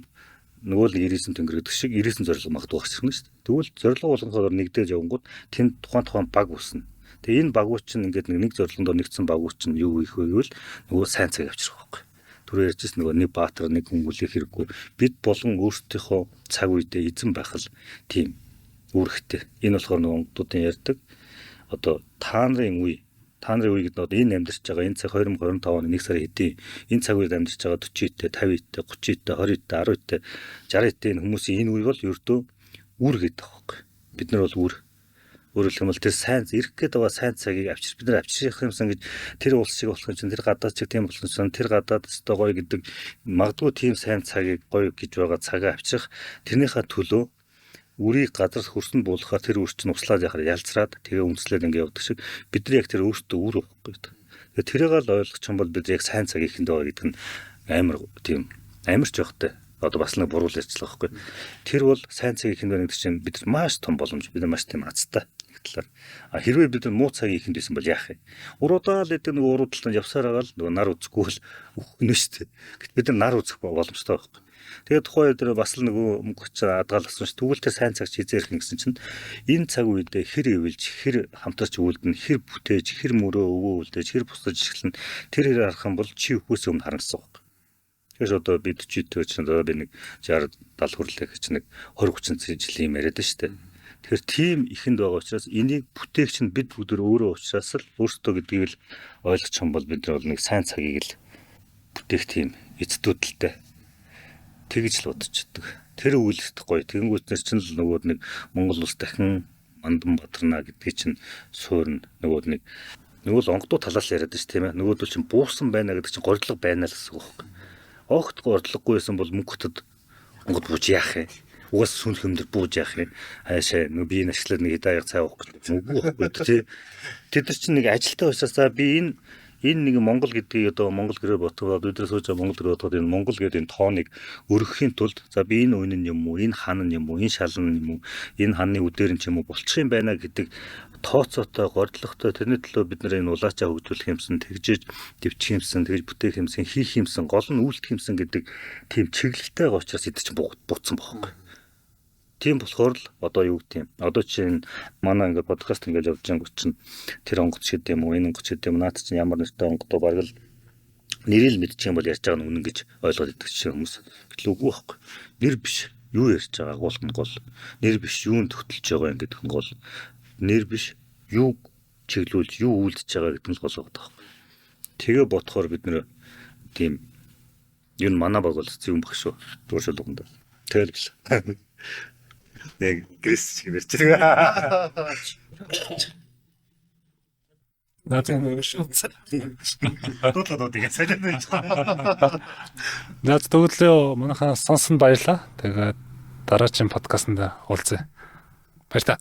нөгөө л 99 тэнгэр гэдэг шиг 99 зорилго магадгүй гарч ирнэ шүү дээ. Тэгвэл зорилго болгохоор нэгдэж явангууд тэнд тухайн баг үүснэ. Тэгээ энэ багууд чинь ингээд нэг зорилгондоо нэгдсэн багууд чинь юу хийх вэ гэвэл нөгөө сайн цаг авчрах байхгүй. Түрүү ярьжсэн нөгөө нэг баатар нэг хүн хүлээх хэрэггүй. Бид болгон өөрсдийнхөө цаг үедээ эзэн байх л тийм үүрэгтэй. Энэ болохоор нөгөө онгодуудын ярьдаг одоо та нарын үе гэдэг нь одоо энэ амьдарч байгаа энэ цаг 2025 оны 1 сарын хэдийн энэ цаг үед амьдарч байгаа 40 итэ, 50 итэ, 30 итэ, 20 итэ, 10 итэ, 60 итэ энэ хүмүүсийн энэ үе бол ердөө үр гэдэг байхгүй. Бид нар бол үр. Өөрөөр хэлбэл тэр сайн ирэх гээд байгаа сайн цагийг авчир бид нар авчрах юмсан гэж тэр улс шиг болох юм чинь тэр гадаад шиг тийм болох юм чинь тэр гадаад өстой гоё гэдэг магадгүй тийм сайн цагийг гоё гэж байгаа цагаа авчрах тэрнийхээ төлөө үрийг газар хөрсөнд буулгахаар тэр үр чинь услаад яхаар ялцраад тэгээ үнслээд ингэ явдаг шиг бид нар яг тэр өөртөө үр байхгүй. Тэгээ тэрийг л ойлгох юм бол бид яг сайн цаг ихэнд байгаа гэдэг нь амар тийм амар ч явахтай. Одоо бас нэг буруу л ярьчлаа байхгүй. Тэр бол сайн цаг ихэнд байна гэдэг чинь бид нар маш том боломж, бид нар маш тийм азтай нэг талаар. А хэрвээ бид нар муу цагийн ихэнд байсан бол яах юм? Уруудаал гэдэг нэг уруу талд явсаар байгаа л нөгөө нар үзэхгүй л үхнэ шүү дээ. Гэт бид нар нар үзэх боломжтой байхгүй. Тэгээд тухайн үед бас л нөгөө мөнгө адгаалсан ш. Тэгвэл тэр сайн цаг хизээ ирэх гэсэн чинь энэ цаг үедээ хэр эвэлж, хэр хамтарч үлдэн, хэр бүтээж, хэр мөрөө өвөө үлдээж, хэр бусдаж эхлэн тэр хэр харах юм бол чи өхөөс өмнө харамсах байхгүй. Тэгэхээр одоо би 40 төө чинь одоо би нэг 60 70 хүрлээ гэж нэг 20 30 жилийн юм яриад шүү дээ. Тэгэхээр тийм ихэнд байгаа учраас энийг бүтээгч нь бид бүгд өөрөө учраас л өөрсдөө гэдгийг л ойлгочих юм бол бид нар бол нэг сайн цагийг л бүтээх тийм эцдүүдэлтэй тэгж л бодчихдаг. Тэр үйлдэх гоё. Тэгэнгүүтнэр чинь л нөгөө нэг Монгол улс дахин мандан бадарна гэдгийг чинь суурна. Нөгөө нэг нөгөө л онгодуу талаас яриад ш тийм ээ. Нөгөөдөл чинь буусан байна гэдэг чинь горилго байна л гэсэн үг байхгүй. Огт горилгогүй байсан бол мөнгөтөд онгод бууж яах юм? Угаас сүнх юм дээр бууж яах юм? Хаашаа нөгөө би энэ ашиглаад нэг хэд аяга цай уух гэж үгүй байхгүй тий. Тэд нар чинь нэг ажилтаа учраас за би энэ нэг Монгол гэдгийг одоо Монгол гэрээ ботгоод бид нар сууж байгаа Монгол гэрээ ботгоод энэ Монгол гэдэг энэ тооныг өргөхийн тулд за би энэ үн нь юм уу, энэ хан нь юм уу, энэ шалан нь юм уу, энэ ханны үдээр нь ч юм уу болчих юм байна гэдэг тооцоотой, гордлоготой тэрний төлөө бид нар энэ улаачаа хөгжүүлэх юмсан, тэгжээж дэвчих юмсан, тэгж бүтээх юмсан, хийх юмсан, гол нь үйлдэх юмсан гэдэг тийм чиглэлтэй байгаа учраас эд чинь буутсан байхгүй. Тийм болохоор л одоо юу гэдэг юм. Одоо чинь манай ингээд подкаст ингээд явж байгаа чинь тэр онгоц гэдэг юм уу, энэ онгоц гэдэг юм, наад чинь ямар нэртэй онгодоо бараг л нэрийг мэдчих юм бол ярьж байгаа нь үнэн гэж ойлгоод идэх чинь хүмүүс. Гэтэл үгүй байхгүй. Нэр биш юу ярьж байгаа гол нь гол. Нэр биш юунд хөтөлж байгаа юм гэдэг нь гол. Нэр биш юу чиглүүлж, юу үйлдэж байгаа гэдэг нь гол байгаа байхгүй. Тэгээ бодохоор бид нэр тийм юу манай баг бол юм баг шүү. Зүгээр шулганд. Тэгэл гэлээ. Яг грэс чиг ярьж байгаа. Надад нэг шүү. Дуудлаад удаа солиод байж. Наад төгөлөө манайхаа сонсон баярлаа. Тэгээд дараагийн подкастт уулзъя. Баяр таа.